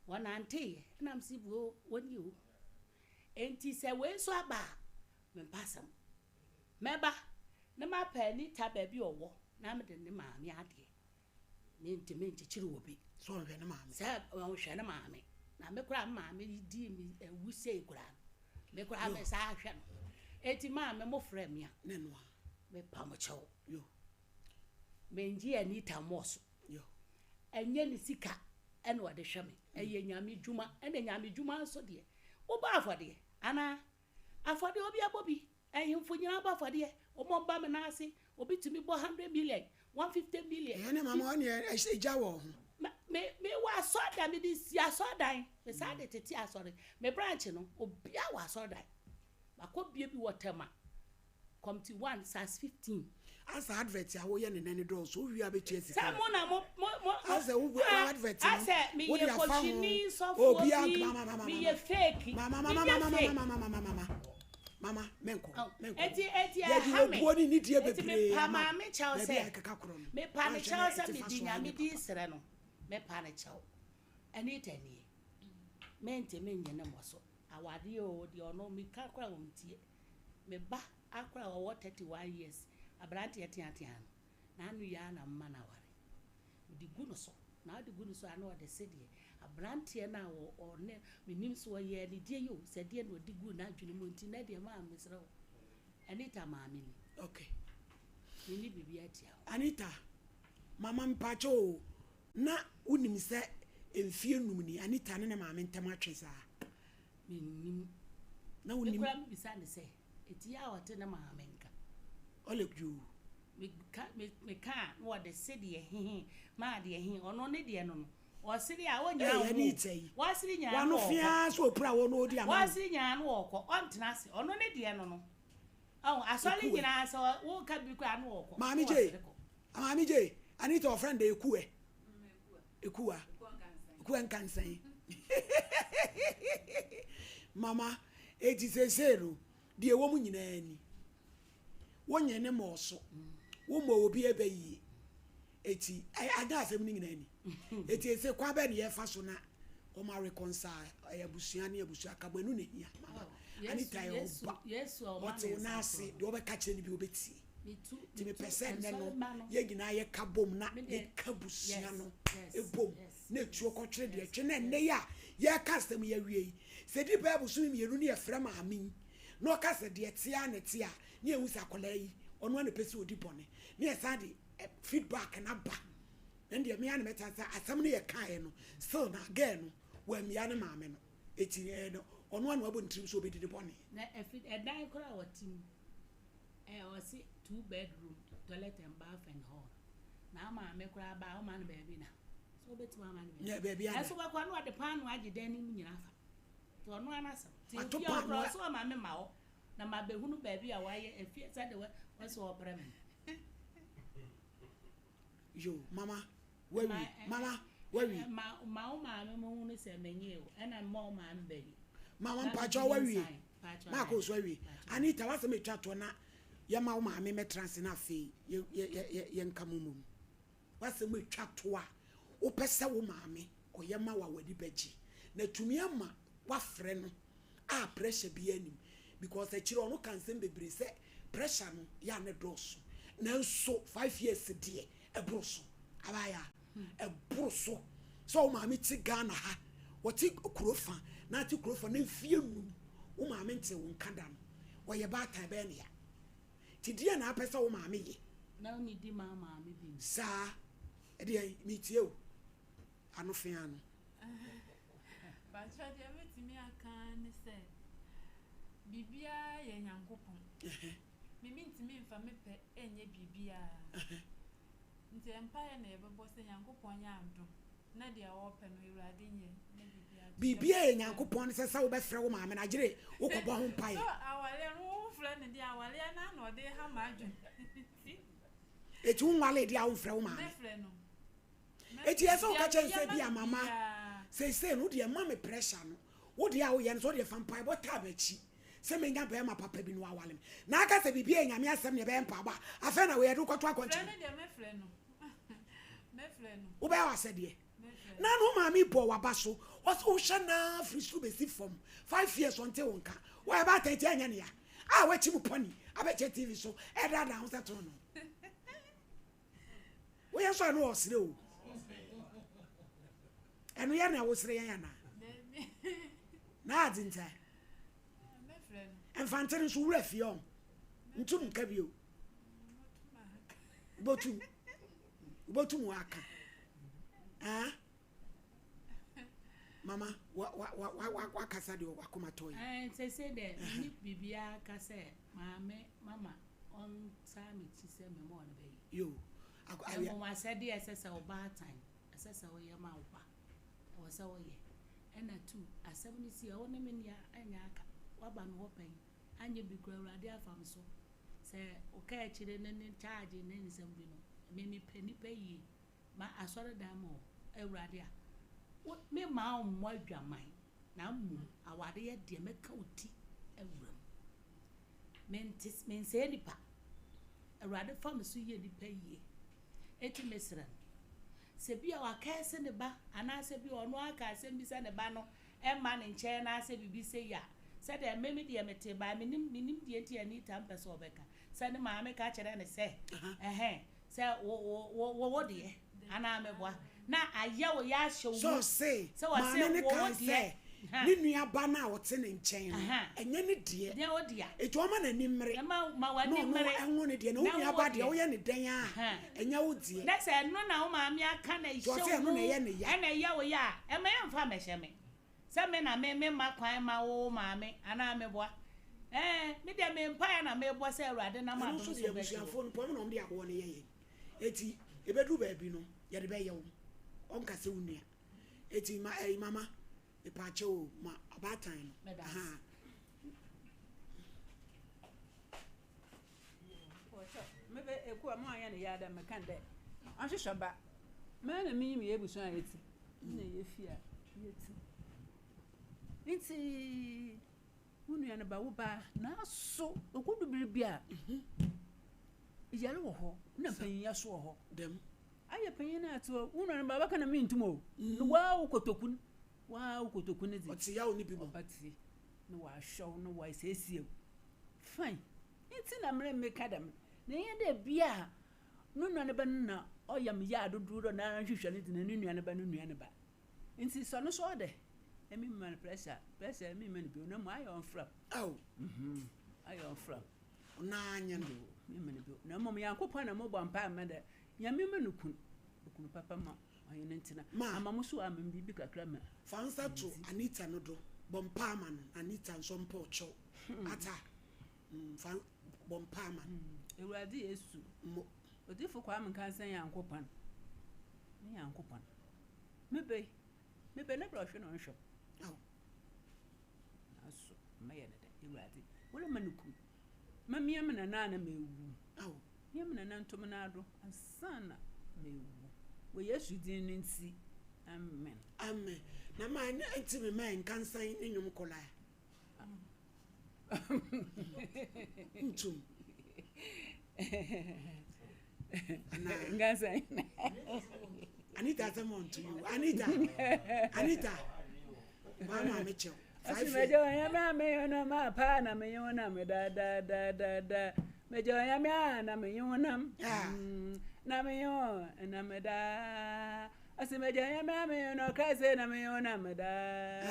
wɔnanteeɛ, ɛna mese buo wɔn nie o. Enti sɛ wei nso aba a, mempɛ asɛm. Mɛba na mapɛ Anita baabi a ɔwɔ na mede ne maame adeɛ. Mentumi nkyekyere obi. Sɛ ɔnhwɛ ne maame. Sɛ ɔnhwɛ ne maame. Na me koraa me maame dii me awu sei koraa no, me koraa me saa hwɛ no. Enti maame mo frɛ me a, mepa mo kyɛw. Mengye Anita mmɔɔ so. Ɛnyɛ ne sika na ɔde hwɛ me, ɛyɛ Nyame dwuma. Ɛna Nyame dwuma nso deɛ, wobɔ afɔdeɛ anaa? Afɔdeɛ obi abɔ bi, ahemfo nyinaa bɔ afɔdeɛ, wɔn ba me nan ase, obi tumi bɔ 100 million, 150 million. Ɛyɛ ne mama ɔne ɛgya wɔ ho. Me me wɔ asɔredan, me de si asɔredan, me saa de tete asɔre. Me branch no, obiara wɔ asɔredan. Makɔ bie bi wɔ Tema. Committee 1 sas 15. Asa advert a woyɛ ne nɛ ne dɔɔso wowie a bɛtua sika Sɛ mo na mo mo mo Asa wo ah, advert no asɛ wo meyɛ de afa ho kɔhyini sɔfoɔ obi a bi mama mama meyɛ fake mama mama menyɛ mama fake mama mama mama mama menkɔ Oh, menkɔ eti eti yɛde ɛha me obuo ne nidie eti bebree mepa ama wo maame kyɛw baabi a sɛ ɛkeka korɔ no mepa ne woanhwɛ kyɛw na sɛ ɛte fa medi so a nyame ɛnyɛ din papa srɛ no mepa ne kyɛw Anita nie mente menye ne mmɔ so awadeɛ o deɛ ɔno meka koraa ɔntie Me ba akora a ɔwɔ 31 years, aberanteɛ teatea no, n'ano yi ara na mema no aware. Mede gu no so, na wode gu no so a na ɔde se deɛ aberanteɛ no a ɔne, mennim sɛ ɔyɛɛ ne deɛ yi o, sɛ deɛ na ɔde guu n'adwene mu nti, nɛ deɛ maa mesrɛ wo, Anita maame ni. Okay. Menni biribi atia wo. Anita, mama mpakyɛ o, na wonim sɛ mfie num ni Anita ne ne maame ntam atwe saa? Mennim. Na wonim. Me koraa mebisa no sɛ, ɛti a ɔte ne maame nka? Ɔlɛ dwoo. Meka me meka a na wɔde se deɛ he maa deɛ he, ɔno ne deɛ no no, ɔsere a ɔnnyina Ei, ho ɛne o, ita yi. wasere nyinaa Wano no ɔɔkɔ. feaa sɛ opira wɔ na ɔdi ama wo. Wasere nyinaa no ɔɔkɔ, ɔntena ase, ɔno ne deɛ no no. Ɔho, asɔre Ekuɛ. nyinaa sɛ woka bi koraa no ɔɔkɔ, na Maame Jay, ɔsere kɔ. Maame Jay, Anita ɔfrɛ no dɛ Ekuɛ. Ekuwa. Ekuwa nkansan. Mama, eti seesei no, deɛ ɛwɔ mu nyinaa ni. Wonye ne mmɔɔ so. Wommɔɔ obi ɛbɛ yie. Eti, anyɛ asɛm no nyinaa ni. Eti ese kwan bɛn na yɛfa so na wɔn areconcile ɛyɛ abusua ne abusua ka bɔ ɛno na ehia mama. Anita yɛ ɔba. Ɔte wo nan ase deɛ ɔbɛka kyerɛ no bi ɔbɛtie. Nti mepɛ sɛ nnɛ no yɛn nyinaa yɛka bom na yɛka abusua no bom na etuo kɔtwere deɛ ɛtwe na nnɛ yi a yɛreka asɛm yi awie yi sɛ di bɛyɛ bosome mmienu ne yɛfrɛ maame yi na ɔka sɛ deɛ ɛte ara na ɛte a ne yɛhu sɛ akwadaa yi ɔno ara na ɛpɛ sɛ ɔdi bɔne ne yɛsan de feedback no aba na deɛ me ara na mɛta sɛ asɛm no yɛkaeɛ no still na girl no wammia ne maame no eti ɛɛ no ɔno ara na wabɔ ne tirim sɛ ɔbɛdi ne bɔne. Na ɛfi ɛdan koraa a wɔte mu ɛɛ ɔse two bedroom toilet and bath and hall na maame koraa ba a ɔma no baabi na so wobɛtumi ama no baabi baabi ada ɛso bɛkɔ na ɔde paano agye dan no mu nyinaa fa nti ɔno ara n'asɛm nti Wato efie a paano ɔkorɔ a ɔso ɔma me ma hɔ na mabɛhunu baabi a wayɛ efie sɛde wɔ wɔsɛ ɔbrɛ me no. Yo, mama, wawi, Ma mama, wawi. Ma ma wo maame mo hunu sɛ menye o ɛna mma wo maame bɛyi. Mama Na mpakyɛ mentumi wawie. nsan mpakyɛ Maakɔ ae so awie. mpakyɛ. Anita, wasɛm atwa toɔ na yɛma wo maame mɛtra ase na afei yɛ yɛ yɛ yɛ yɛnka mo mmom. W'asɛm atwa to a wopɛ sɛ wo maame ɔyɛ ma wo a w'ani bɛgye na atumi ama woafrɛ no a pressure biara nnim because akyire ɔno ka nsɛm bebree sɛ pressure no yɛ a na ɛdɔɔso nanso 5 years deɛ ɛboro so abaayaa ɛboro so sɛ wo maame te Ghana ha wɔte kuro fa na ate kuro fa na mfie 5 wo maame nte wo nka da no wɔyɛ baatan bɛyɛ ne ya nti deɛ na apɛ sɛ wo maame yɛ Na wonidi ma maame bi mu. Saa ɛdeɛ metie o ano fea no. Bakyɛ deɛ mɛtumi aka ne sɛ biribiara yɛ Nyankopɔn. Me mentumi mfa me pɛ nyɛ biribiara. Nti mpaeɛ na yɛbɛbɔ sɛ Nyankopɔn nyɛ adom na deɛ ɔpɛ no Awurade nyɛ na biribiara. Biribiara yɛ Nyankopɔn ne sɛ sɛ wobɛfrɛ wo maame no agyere wokɔbɔ ho mpaeɛ. So awareɛ no wofrɛ no deɛ awareɛ no na ɔde ha m'adwene. Eti wo nwale deɛ a womfrɛ wo maame. Mɛfrɛ no. Eti ɛsɛ woka kyɛn sɛ bi a mama seesei no wodeɛ ma me pressure no wo deɛ a woyɛ no sɛ wodeɛ fa mpaebɔ taa m'akyi sɛ menya bɛrima papa bi no awale me na aka sɛ biribi a nyame asɛm ne ɛbɛyɛ mpaebɔ a afei na woyɛ de wokɔto Frɛ akɔnkyene no deɛ mɛfrɛ no. Mɛfrɛ no. Wobɛyɛ w'asɛdeɛ Mɛfrɛ na no. no maame bɔ w'aba so ɔsɛ wohwɛ naa firi soro bɛsi fam 5 years ɔnte wo nka wɔyɛ baatan ti anyɛ ne ya a wakyi mu pɔni abɛkyɛ TV so ɛdaadaa ho sɛ to no woyɛ nso ɛno ɔsere o ɛno yɛ na wosere yɛn anaa Dabi. Na adze nti Mɛfrɛ no. Mfante no nso wura fie ɔn ntum nka bio wobɛtum wobɛtum waka ah mama wa wa wa wa wa wakasa deɛ wakoma tɔ yi. Ɛɛ sese dɛ menni biribiara ka sɛ maame mama ɔntaa me kyi sɛ mema ɔno bɛyɛ. Yo awia. Mmom asɛdeɛ ɛsɛ sɛ ɔbaatan ɛsɛ sɛ woyɛ ma wo ba ɛwɔ sɛ woyɛ ɛna tu asɛm no si ɛwo ne me nea ɛnyɛ aka waba me hɔ pɛn anyɛ bi kura Awurade afa me so sɛ ɔka akyire ne ne charge ne nsɛm bi no me mepɛ nipa yie ma asɔredan mu Awurade a wo me ma wo mmɔ adwaman na mmom awareɛ deɛ mɛka wo ti awura mu mente mensɛe nipa Awurade fa me so yɛ nipa yie eti mesrɛ no sɛ bi a wakɛse ne ba anaasɛ bi a ɔno aka asɛm bi sɛ ne ba no ɛmma ne nkyɛn anaasɛ biribi sɛ yi a sɛdeɛ meme deɛ mete baa menim menim deɛ nti Anita mpɛ sɛ ɔbɛka sɛ ne maame ka kyerɛ ne sɛ ɛhɛn sɛ wo wo wo wo deɛ anaa meboa na ayɛ wo yɛ ahyɛ wo sɛ mu ɔse sɛ wɔse maame ne wo wo kan deɛ sɛ ne nua ba no a ɔte ne nkyɛn no ɛnyɛ ne deɛ deɛ wo dea eti ɔma n'ani mmere ma ma na w'ani ɔno mmere ɛho ne deɛ na wo na nua wo ba deɛ deɛ woyɛ ne dɛn a ɛnyɛ wo deɛ na sɛ ɛno na wo maame aka na nti ɛhyɛ ɔsɛ wo ɛno mu na ɛyɛ ne ya ɛna ɛyɛ wo yɛ a ɛma yɛmfa mmɛhyɛ me sɛ me na me me ma kwan ma wo maame anaa meboa. Ɛɛ, me deɛ me mpaeɛ na mebɔ sɛ Awurade nam Ɛno adom nso so deɛ bɛgye abusuafoɔ wo. no mpo ɔmo na ɔmo de awoɔ no yɛ yɛn. Eti ebeduru baabi no yɛde bɛyɛ wo. Ɔnka sɛ wo nua. Eti ma ɛyi mama mepaakyɛw o ma ɔbaatan no. Meda ase. Ahaa. Mebɛ ekuo a mo anyɛ no yɛ dɛ meka dɛ ɔnhwehwɛ ba. Mɛ na minyim yɛ ebusua a yɛtse na yɛ fie a yɛtse. Ntsi wo nua no ba wo ba naaso okodu ber bi a yar wɔ hɔ na mpanyinyɛ so wɔ hɔ. Dɛm. Ayɛ panyin no atse hɔ, wo nua no ba ɔbɛka na menntum o. No waa wo kotoku no, waa wo kotoku no dze. Ɔtse yaw no bi mu. Ɔbɛtse na ɔahwɛ wo na ɔasiesie wo. Fine. Ntsi na mere meka dɛm. Na nnyɛ dɛ bi a no nua no ba no na ɔyɛ me yaa dodow dɛ ɔnoara nhwehwɛ no dze na no nua no ba no nua no ba. Ntsi sɛ ɔno so ɔdɛ, emi mema no pressure, pressure memma no bio na mbom ayɛ ɔmfra m'. Ao. Mhm, ayɛ ɔmfra m'. Ɔnoara nye no. Yoo, memma no bio. Na mbom Nyankopɔn na mobɔ mpaa ma dɛ Nyame mma no kun, okunu papa ma ɔnye no ntsena. Ma. Ama mo so ɔama me biribi kakra ma Fa wo nsa to medzi. Anita no do, bɔ mpaa ma no na Anita nso mpɛ ɔkyɛw. Ata, mm, fa bɔ mpaa ma no. Ewuradze Yesu, Mo. Odiyifo Kwame Nkansah Nyankopɔn, me Nyankopɔn, me ba yi, me ba yi, ne bra ɔhwɛ na ɔnnhwɛ m'. Ao. Naaso mɛyɛ no dɛn? Ewuradze, worema no kun. Ma mia me nana ana mewu. Ao. Mia me nana nto me nan do ansaana mewu. Wɔ Yesu dzin no ntsi, amen. Amen. Na ma ɛnti me ma nkansan ne nnwom kɔla. Ntum. Nkansan. Anita asɛm ɔnto yi o. Anita. Anita. Maa maame kyɛw. Ɔsi mɛgye onyame a menye wo nam a paa na menye wo nam da da da da da mɛgye onyame a na menye wo nam na menye wo nam da ɔsi mɛgye onyame a menye wo nam ɔkra se na menye wo nam da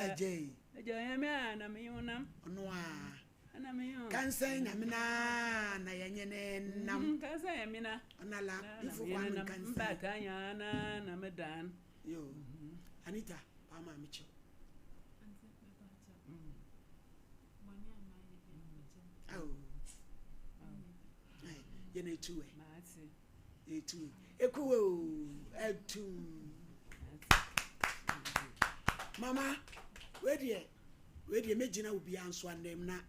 mɛgye onyame a na menye wo nam ɔno a na menye wo kansan nyame na na yɛnye ne nam kansan nyame na ɔnala ifo kwa me kansan mbata nya na na medan yo Anita paa maa me kyɛw. Yɛn etu ɛ. Etu ekuwe o etum. Mama wedeɛ wedeɛ megyina obiara nso anam na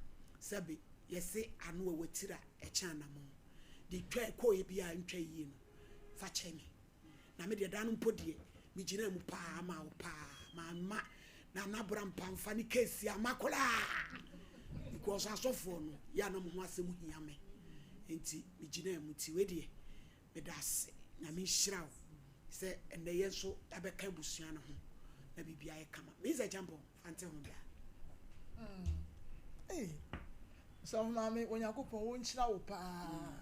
sɛbe yɛse ano a watiri a ɛkyɛn anamɔ de twa ɛkɔɔ biara ntwa yie no fa kyɛ me. Na me deɛ da no mpo deɛ megyinaa mu paa maa wo paa mamma Nana Brampa mfa ne case amma koraa because asɔfoɔ no yɛ a na mo ho asɛm hia me nti megyinaa mu nti wei deɛ meda ase Nyame nhyira wo sɛ ɛnɛ yɛn nso yɛabɛka abusua no ho na biribi ayɛ kama Mr. Champon fa nte ho bra. Hey, Sɔfo Maame, Onyankopɔn wɔnhyira wo paa.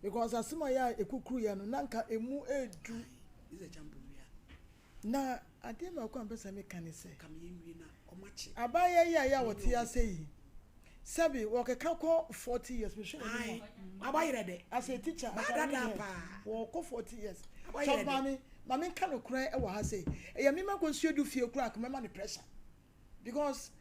Because asɛm a yɛ a ekukuru yɛ no, na nka emu edu. Na adeɛ baako a mpɛ sɛ meka ne sɛ, abaayewa yi a yɛ a wɔte ase yi, sɛbi wɔkeka kɔ 40 years, mehwɛ n'anim a, as a teacher, as a head, wɔkɔ 40 years. Sɔfo Maame, ma menka nokorɛ wɔ ha sei, ɛyɛ me ma kɔsua du fie koraa, mɛma no pressure. Because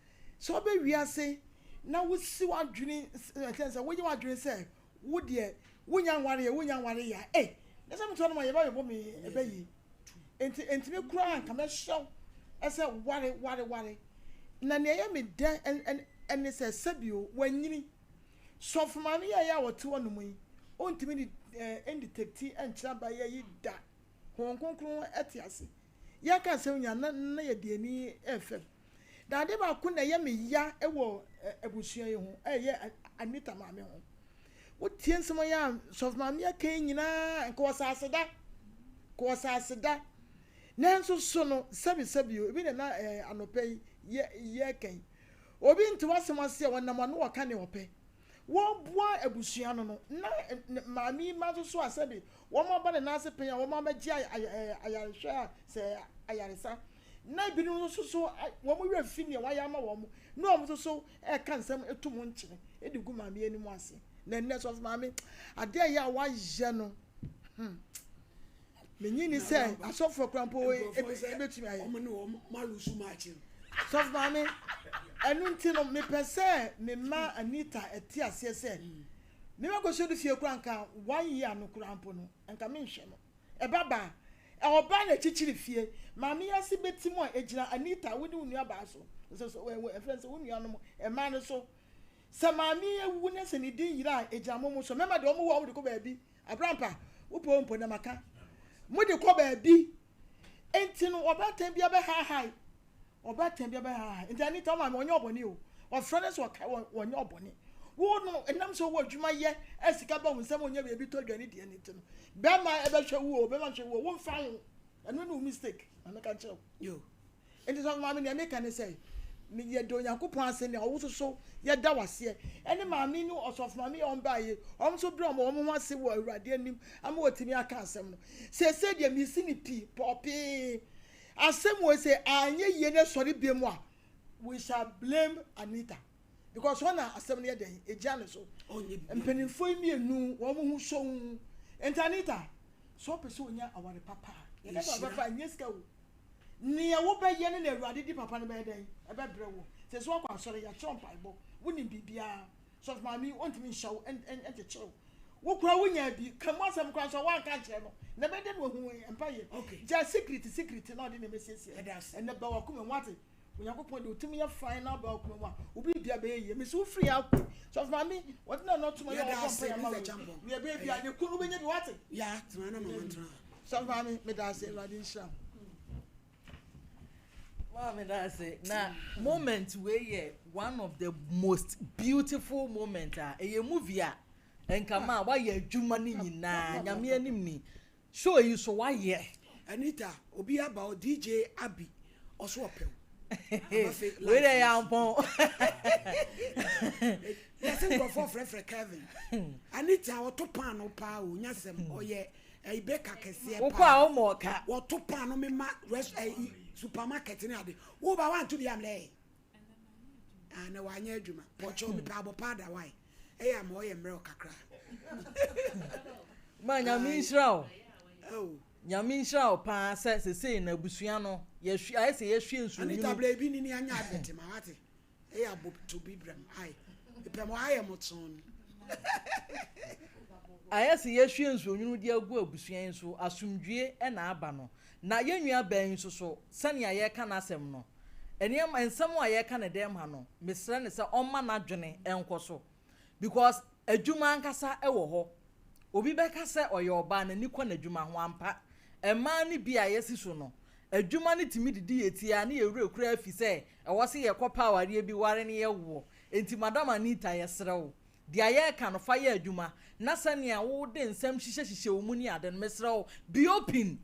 sɛ wobɛ wiase na wosi w'adwene ɛkyɛn sɛ woyɛ w'adwene sɛ wo deɛ wonya nwareɛ wonya nwareɛ a ei na sɛ metoa no ma yɛba bɛbɔ me ɛbɛ yi nti ntumi koraa nka mɛhyɛ wo ɛsɛ ware ware ware na nea ɛyɛ me dɛ ɛne sɛ sɛbio wanyini sɔfo maame yɛ yɛ a wɔte hɔ nom yi ɔntumi de ɛndetɛkti ɛnkyerɛ abayɛ yi da Honhom Kronkron te ase. Yɛka asɛm nyinaa na na yɛde ani refam. Na ade baako na ɛyɛ me ya wɔ abusua yi ho, ɛyɛ Anita maame ho. Wotie nsɛm yi a sɔfo maame aka yi nyinaa, nka ɔsɛ aseda. Nka ɔsɛ aseda. Nanso so no, sɛbi sɛbi o, ebi na na anɔpa yi yɛreka yi. Obi nte w'asɛm ase a ɔnam ano ɔka nea ɔpɛ. Wɔreboa abusua no no, na maame yi mma nso so a sɛbe wɔaba ne nan ase pɛn a wɔabɛgye ayarehwɛ a sɛ ayaresa, na ebinom nso so wɔn werɛ fi nea wɔayɛ ama wɔn, na wɔn nso so reka nsɛm to mu nkyene de gu maame yi anim ase. Na nnɛ sɔfo maame, adeɛ a ɛyɛ a wɔayɛ no, hmm, menye ni sɛ asɔfoɔ koraa mpo ebetumi ayɛ. Wɔn ne wɔn malusu maakye. Sɔfo maame. Ɛno nti no, mepɛ sɛ mema Anita te aseɛ sɛ, me makɔhyɛ no fie koraa nka one year no koraa mpo no, nka menhwɛ no. Ɛba ba a, ɔbaa na ɛkyekyere fie. Maame yi ase bɛtim a, ɛgyina Anita, wo ne wo nuabaa so, sɛ, sɛ, ɛfrɛ no sɛ wo nuanom mmaa no so. Sɛ maame yi awu na sɛ ne din yera a, ɛgyina mo mo so. Mmarima deɛ wɔn wu a wɔde kɔ baabi. Abrampa, wopɛ o mpo na maka. Mode kɔ baabi. Enti no, ɔbaatan biara bɛhaahae. Ɔbaatan biara bɛhaahae. Nti Anita, wo maame, ɔnyɛ ɔbɔne o. Ɔfrɛ no sɛ ɔkae, ɔnyɛ ɔbɔne. Wo no, ɛnam sɛ wowɔ adwuma yɛ, a sika ba wo nsam a wonya baabi tɔ aduane di ɛno nti no, bɛrima ɛbɛhwɛ wo o, bɛrima nhwɛ wo o, womfa ho. Ɛno ne wo mistake. Ma meka nkyerɛ wo. Yo. Enti sɔfo maame nea meka ne sɛ, me yɛda Onyankopɔn ase nea ɔwo soso yɛda waseɛ ɛne maame ne ɔsɔfo maame yɛ wɔn baeɛ wɔn nso brɛ wɔn wɔn ho ase wɔ Awurade anim ama wɔtumi aka asɛm no. Seesei deɛ mesi ne pi pɔpee asɛm wɔ sɛ anyɛ yie na ɛsɔre bie mu a we shall blame Anita because wɔn na asɛm no yɛ dɛn egyina ne so. Mpanimfoɔ yi mmienu wɔn ho sɔn. Nti Anita sɛ ɔpɛ sɛ onya aware papa a yɛka sɛ aware papa nyɛ sika o. Nea wobɛyɛ no na Awurade de papa no bɛyɛ dɛn? Ɛbɛbrɛ wo. Seesei woakɔ asɔre, yɛakyerɛ wo mpaebɔ, wonim biribiara. Sɔfo maame yi, ontumi nhyɛ wo, nkyekyere wo. Wo koraa wonyaa bi, ka mu asɛm koraa nso a woanka ankyerɛ no. Na ɛbɛyɛ dɛn na wahu mpaeɛ? Gyae secret secret na ɔde nneɛma siesie no. Ɛnnɛ ba w'akoma mu, woate? Onyankopɔn deɛ ɔtumi yɛ fine na aba w'akoma mu a, wo biribiara bɛyɛ yie. Mese wo firi ha kɔ yi, sɔfo maame, wɔde n'ano atom ayɛ ɔbɔ mpaeɛ ama wo yi. Nea ɛbɛyɛ biara, ne kunu wobɛnya bi, woate? Sɔfo maame, meda ase, Awurade nhyira wo. Maame da ase na moment wei yɛ one of the most beautiful moment a ɛyɛ movie a nka ma wayɛ adwuma no nyinaa nyame anim ni show yi so wayɛ. Anita obi aba o DJ Abi ɔso ɔpɛ wo. Wei dɛ yɛ ampɔn. Yɛse nkurɔfoɔ frɛfrɛ Kevin. Anita ɔto paano paa o nyasɛm ɔyɛ ɛyi baker kɛseɛ paa. Wokɔ a woma ɔka. Wɔto paano mema rest ɛyi supermarket ne ade. Wo ba wanto bi amlɛ ɛ. Ah na wanyɛ adwuma. Pɔkyɛ obi pɛ abɔ paada wae. Ɛyɛ ama ɔyɛ mmerɛw kakra. Ma nyame nhyira wo. Oh. Nyame nhyira wo paa sɛ sesei na abusua no yɛhwie ayɛ sɛ yɛhwie nsuo nwunu. Anita bla ebi nini anya advert ma wate. Ɛyɛ abɔ to bi brɛm ai. Mepɛ mo ayɛ mo tson. Ayɛ sɛ yɛahwie nsuo nwunu de agu abusua yi so, asomdwie na aba no. Na yɛn nua baa yi nso so, sɛnea yɛreka n'asɛm no, nneɛma, nsɛm a yɛreka no dɛm ha no, mesrɛ no sɛ ɔmma n'adwene nkɔ so. Because adwuma ankasa wɔ hɔ. Obi bɛka sɛ ɔyɛ ɔbaa, n'ani kɔ n'adwuma ho. Ampa, mmaa no bi a yɛasi so no, adwuma no tumi didi yɛn ti ara na yɛn werɛ koraa fi sɛ ɛwɔ sɛ yɛkɔpɛ awareɛ bi ware na yɛwoɔ. Enti Madam Anita, yɛsrɛ wo, deɛ yɛreka no, fa yɛ adwuma. Na sɛnea wode nsɛm hyehyɛhyehyɛ wo mu ne ade no, mesrɛ wo, be open.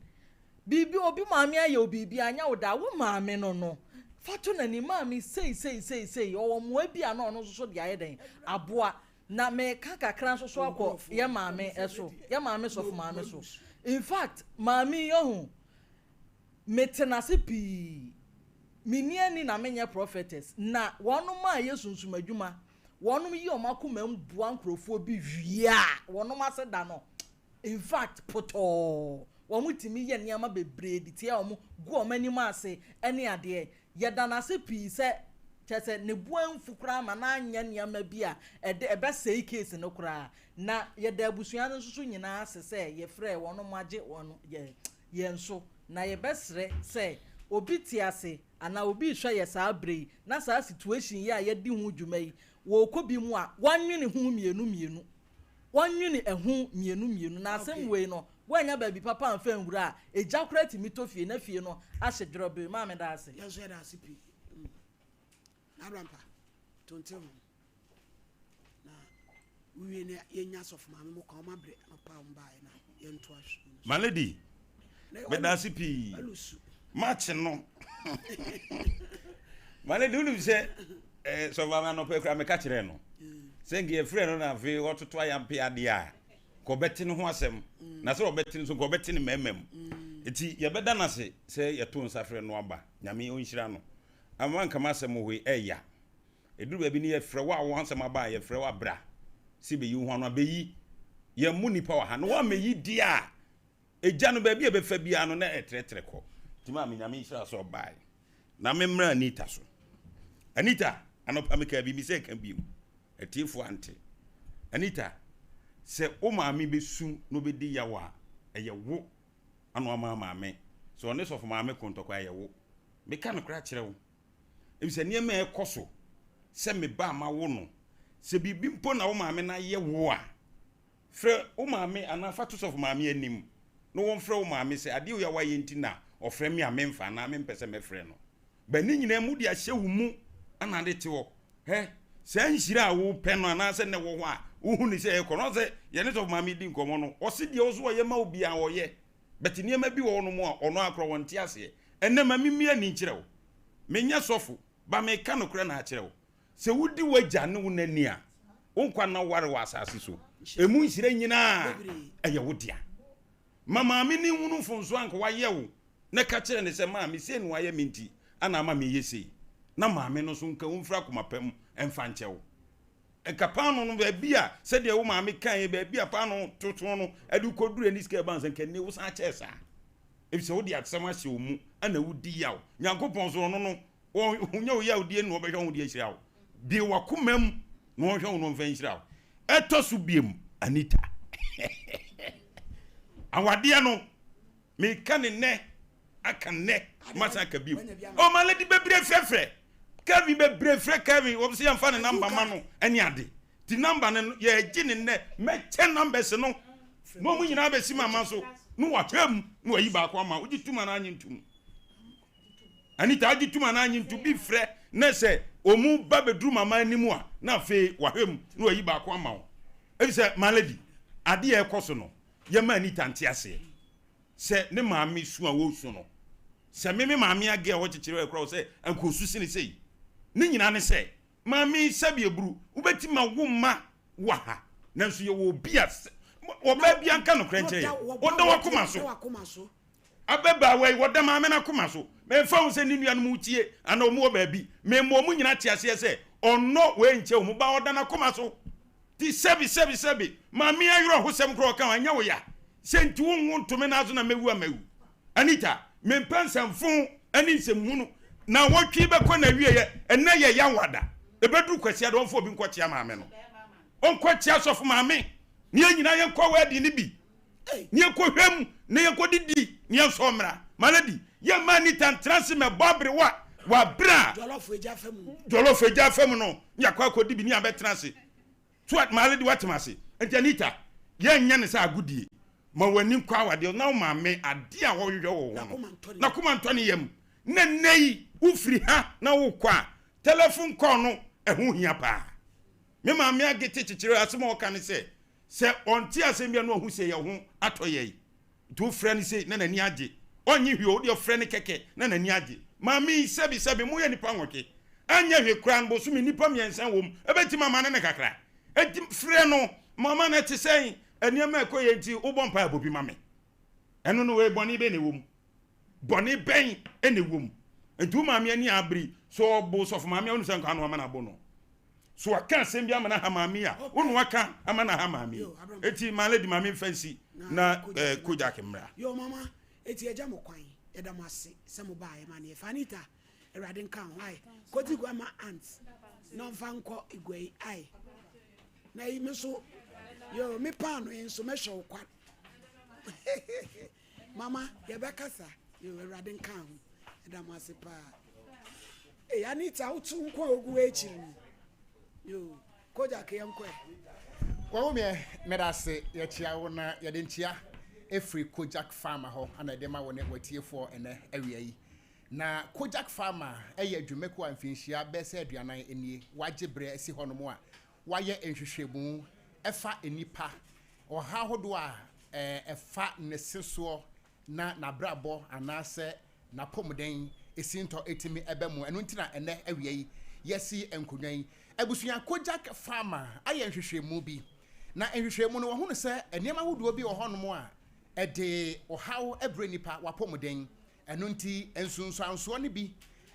Biribi, obi maame ayɛ wo biribi a, anyɛ wo da a, wo maame no no, fa to n'anim, Maame, sei, sei, sei, sei. Ɔwɔ mmoa bi a na ɔno nso so de ayɛ dɛn? Aboa. Na meka kakra nso so akɔ yɛ maame so, yɛ maame sɔfo maame so. In fact, maame yi, ɔho, mete n'ase pii. Menni ani na menyɛ prophetess. Na wɔnom a yɛ sunsum adwuma, wɔnom yi wɔn akoma mu boa nkurɔfoɔ bi wie a, wɔnom ase da no, In fact, potɔɔ, wɔtumi yɛ nneɛma bebree de tia wɔn, gu wɔn anim ase ne adeɛ. Yɛda no ase pii sɛ, kyerɛ sɛ, ne bo amfu koraa ma no anyɛ nneɛma bi a ɛde ɛbɛsɛe case no koraa. Na yɛda abusua no nso so nyinaa ase sɛ yɛfrɛɛ wɔn wɔagye wɔn yɛ yɛn so. Na yɛbɛsrɛ sɛ obi te ase anaa obi rehwɛ yɛ saa berɛ yi na saa situation yi a yɛadi ho dwuma yi wɔrekɔ bi mu a, wɔnwene ho mmienu mmienu. Wɔnwene ɛho mmienu mmienu. Na asɛm wei no, woannya baabi papa amfa anwura a, egya koraa tumi tɔ fie na fie no ahye dwerɛbee. Maame da ase. Yɛn nso yɛda ase pii. Mm. N'abrampa, tonte ho. Na wowie na yɛnya asɔfo maame mo kwan, wɔn abrɛ anɔpa a wɔn baeɛ na yɛntoa so. My lady, meda ase pii. Match no. My lady, wonim sɛ eh, sɔfo maame anɔpa kura meka kyerɛ no sɛ nka yɛfrɛ no na afei ɔtoto ayampe adeɛ a nka ɔbɛte ne ho asɛm na sɛ ɔbɛte no so nka ɔbɛte ne mmarima mu nti yɛbɛda no ase sɛ yɛto nsa frɛ no aba nyame ɔnhyira no ama nka m'asɛm wɔ hɔ yi ɛya ɛduru baabi no yɛfrɛ wo a wo asɛm aba a yɛfrɛ wo abra sɛ bɛyi wo ho ano abɛyi yɛn mu nipa wɔ ha na woamɛyi deɛ a ɛgya no baabi a ɛbɛfa biara no na ɛtrɛtrɛ kɔ nti maa me nyame nhyira sɛ ɔbae na memmra Anita so Anita. Anɔpa mekaa biribi sɛ ka bio. Atiefoɔ ante. Anita, sɛ wo maame bɛsu na ɔbɛdi yaw a, ɛyɛ wo ana wama maame. Sɛ ɔne sɔfo maame ko ntɔkwa a, ɛyɛ wo. Meka nokorɛ akyerɛ wo. Efisɛ nneɛma a ɛkɔ so sɛ me ba a mawo no, sɛ biribi mpo na wo maame no ayɛ wo a, frɛ wo maame anaa fa to sɔfo maame anim na wɔmfrɛ wo maame sɛ adeɛ wei a wayɛ nti na ɔfrɛ me a memfa anaa mempɛ sɛ mɛfrɛ no. But ne nyinaa mu de ahyɛ wo mu ana ade te hɔ. Hɛ, saa nhyira a wopɛ no anaasɛ na ɛwɔ hɔ a wohu ne sɛ ɛkɔ no, ɔsɛ yɛne sɔfo maame di nkɔmmɔ no, ɔse deɛ ɔso ɔyɛ ma wo biara ɔyɛ. But nneɛma bi wɔ hɔnom a ɔno ara koraa ɔnte aseɛ. Ɛnnɛ ma memmue ani nkyerɛ wo. Menyɛ sɔfo, but meka nokorɛ na akyerɛ wo. Sɛ wodi w'agya ne wo na ni a, wo nkwa nna ware wɔ asase so. Emu nhyira nyinaa ɛyɛ wo dea. Ma maame no nhunu mfomsoɔ a anka wayɛ wo na ka kyerɛ no sɛ, Maame, sei na wayɛ me nti ana ama meyɛ sei. Na maame no nso nka ɔmfiri akoma pa mu mfa nkyɛ wo. Nka paanoo no baabi a sɛdeɛ wo maame kaeɛ baabi a paanoo toto no de wokɔduru ani sika ɛba nsa nka nnɛ wosan kyɛɛ saa. Efisɛ wode asɛm ahyɛ wo mu ana wodi yaw. Nyankopɔn so ɔno no ɔnyɛ wo yawdie na ɔbɛhwɛ wo de ahyira wo. Bue w'akoma mu na ɔnhwɛ wo na ɔmfa nhyira wo. Ɛtɔ so biom, Anita. Awadeɛ no, meka ne nnɛ, aka nnɛ, masan aka bio. Oh, my lady bebree frɛfrɛ. Kevin bebree frɛ Kevin, wɔn sɛ yɛmfa ne namba ma no ɛne ade. Ti namba no yɛgye ne nnɛ, mɛkyɛ numbers no. Na wɔn nyinaa bɛsi mama so, na wahwɛ mu, na wayi baako ama. Wogye tum anaa nye ntum? Anita agye tum anaa nye ntum? Bi frɛ na sɛ wɔn ba bɛduru mama anim a, na afei wahwɛ mu, na wayi baako ama wo. Efisɛ, my lady, adeɛ a ɛkɔ so no, yɛma Anita nte aseɛ sɛ ne maame su a wɔresu no, sɛ me me maame age a wɔkyekyere wɔ ɛkorɔ sɛ anka ɔsu sene sei. Ne nyinaa ne sɛ, maame yi sɛbi aburu, wobɛtumi awo mma wɔ ha, nanso yɛwɔ obi a ɔbaa bi anka nokorɛ nkyerɛ yɛ, ɔda w'akoma so. Ababaawa yi, wɔda maame no akoma so. Memfa ho sɛ ne nuanom retie anaa wɔn wɔ baabi, mema wɔn nyinaa te aseɛ sɛ ɔnnɔ wei nkyɛ wɔn ba, ɔda n'akoma so. Nti sɛbi sɛbi sɛbi, maame awerɛhosɛm koraa ɔka ho, ɛnyɛ wo ya sɛ nti wonwo nto me nan so na mɛwu a mawu. Anita, mempɛ nsɛmfo ne nsɛmhunu. Nnawɔtwe bɛkɔ n'awieɛ, ɛnnɛ yɛ Yawada, ɛbɛduru Kwasiada ɔmfa obi nkɔkyea maame no. Ɔnkɔkyea sɔfo maame na yɛn nyinaa yɛnkɔ wɛɛden no bi. Ne yɛnkɔhwɛ mu na yɛnkɔdidi na yɛnsɔ mmra. My lady, yɛmma Anita ntena ase mmɛbɔ aberewa wɔ abere a jɔlɔfo agya afa mu no na yɛakɔ akɔdi bi ne yɛabɛtena ase. So my lady woate me ase? Nti Anita, yɛnyɛ no sɛ agodie. Ma w'ani nkɔ awadeɛ na wo maame adeɛ a ɔhwehwɛ wɔ wo ho no, n'akoma ntɔ ne yam. Na nnɛ yi wofiri ha na wokɔ a, tɛlɛfon kɔɔ no ɛho hia paa. Me maame agete kyekyere asɛm a ɔka ne sɛ, Sɛ ɔnte asɛm bi a na wahu sɛ yɛn ho atɔ yɛn nti wofrɛ no sei na n'ani agye. Ɔnnye hwee o, wodeɛ frɛ no kɛkɛ na n'ani agye. Maame yi, sɛbi sɛbi, moyɛ nnipa nwɔtwe. Anyɛ hwee koraa no, bosome nnipa mmiɛnsa wɔ mu, ɛbɛtumi ama no ne kakra. Enti frɛ no, mama no ɛte sɛn, nneɛma ɛkɔ yie nti wobɔ mpaeɛ a bɔ bi ma me. Ɛno no wei bɔne bɛn na ɛwɔ mu? Bɔne bɛn na ɛwɔ mu? Nti wo maame ani abere, sɛ ɔbo sɔfo maame a wonim sɛ nka ano ama no abo no. So waka asɛm bi ama no aha maame yi a, wo na waka ama no aha maame yi. Eti my lady maame nfa nsi na eh, Kojak mmra. Yo mama, eti agya mo kwan, yɛda mo ase sɛ mo baeɛ ma neɛ fa Anita, Awurade nka ho ai, kɔdi gua ma aunt na ɔmfa nkɔ igua yi ai, na yi me so, yo me paano yi nso mɛhwɛ wo kwa Mama yɛbɛkasa yo Awurade nka ho, yɛda mo ase paa. Ei Anita wo to nko a ogu w'akyiri no yo Kojak yɛnkɔ ɛ. Kwaku meɛ meda ase yɛkyea wo na yɛde nkyea ɛfiri Kojak Pharma hɔ ana ɛde ma wo ne w'atiefoɔ ɛnɛ awia yi. Na Kojak Pharma ɛyɛ adwumakuo a mfinhyia bɛyɛ sɛ 40 nie wagye berɛ asi hɔ nom a wayɛ nhwehwɛmu ɛfa nnipa ɔhaw ahodoɔ a ɛfa ne se soɔ na n'abrabɔ anaasɛ n'apɔmuden sintɔ tumi ba mu. Ɛno nti na ɛnnɛ awia yi yɛasi nkonnwa yi. Abusua Kojak Pharma ayɛ nhwehwɛmu bi, na nhwehwɛmu no wɔahunu sɛ nneɛma ahodoɔ bi wɔ hɔnom a ɛde ɔhaw brɛ nnipa w'apɔmuden. Ɛno nti nsunsuansoɔ no bi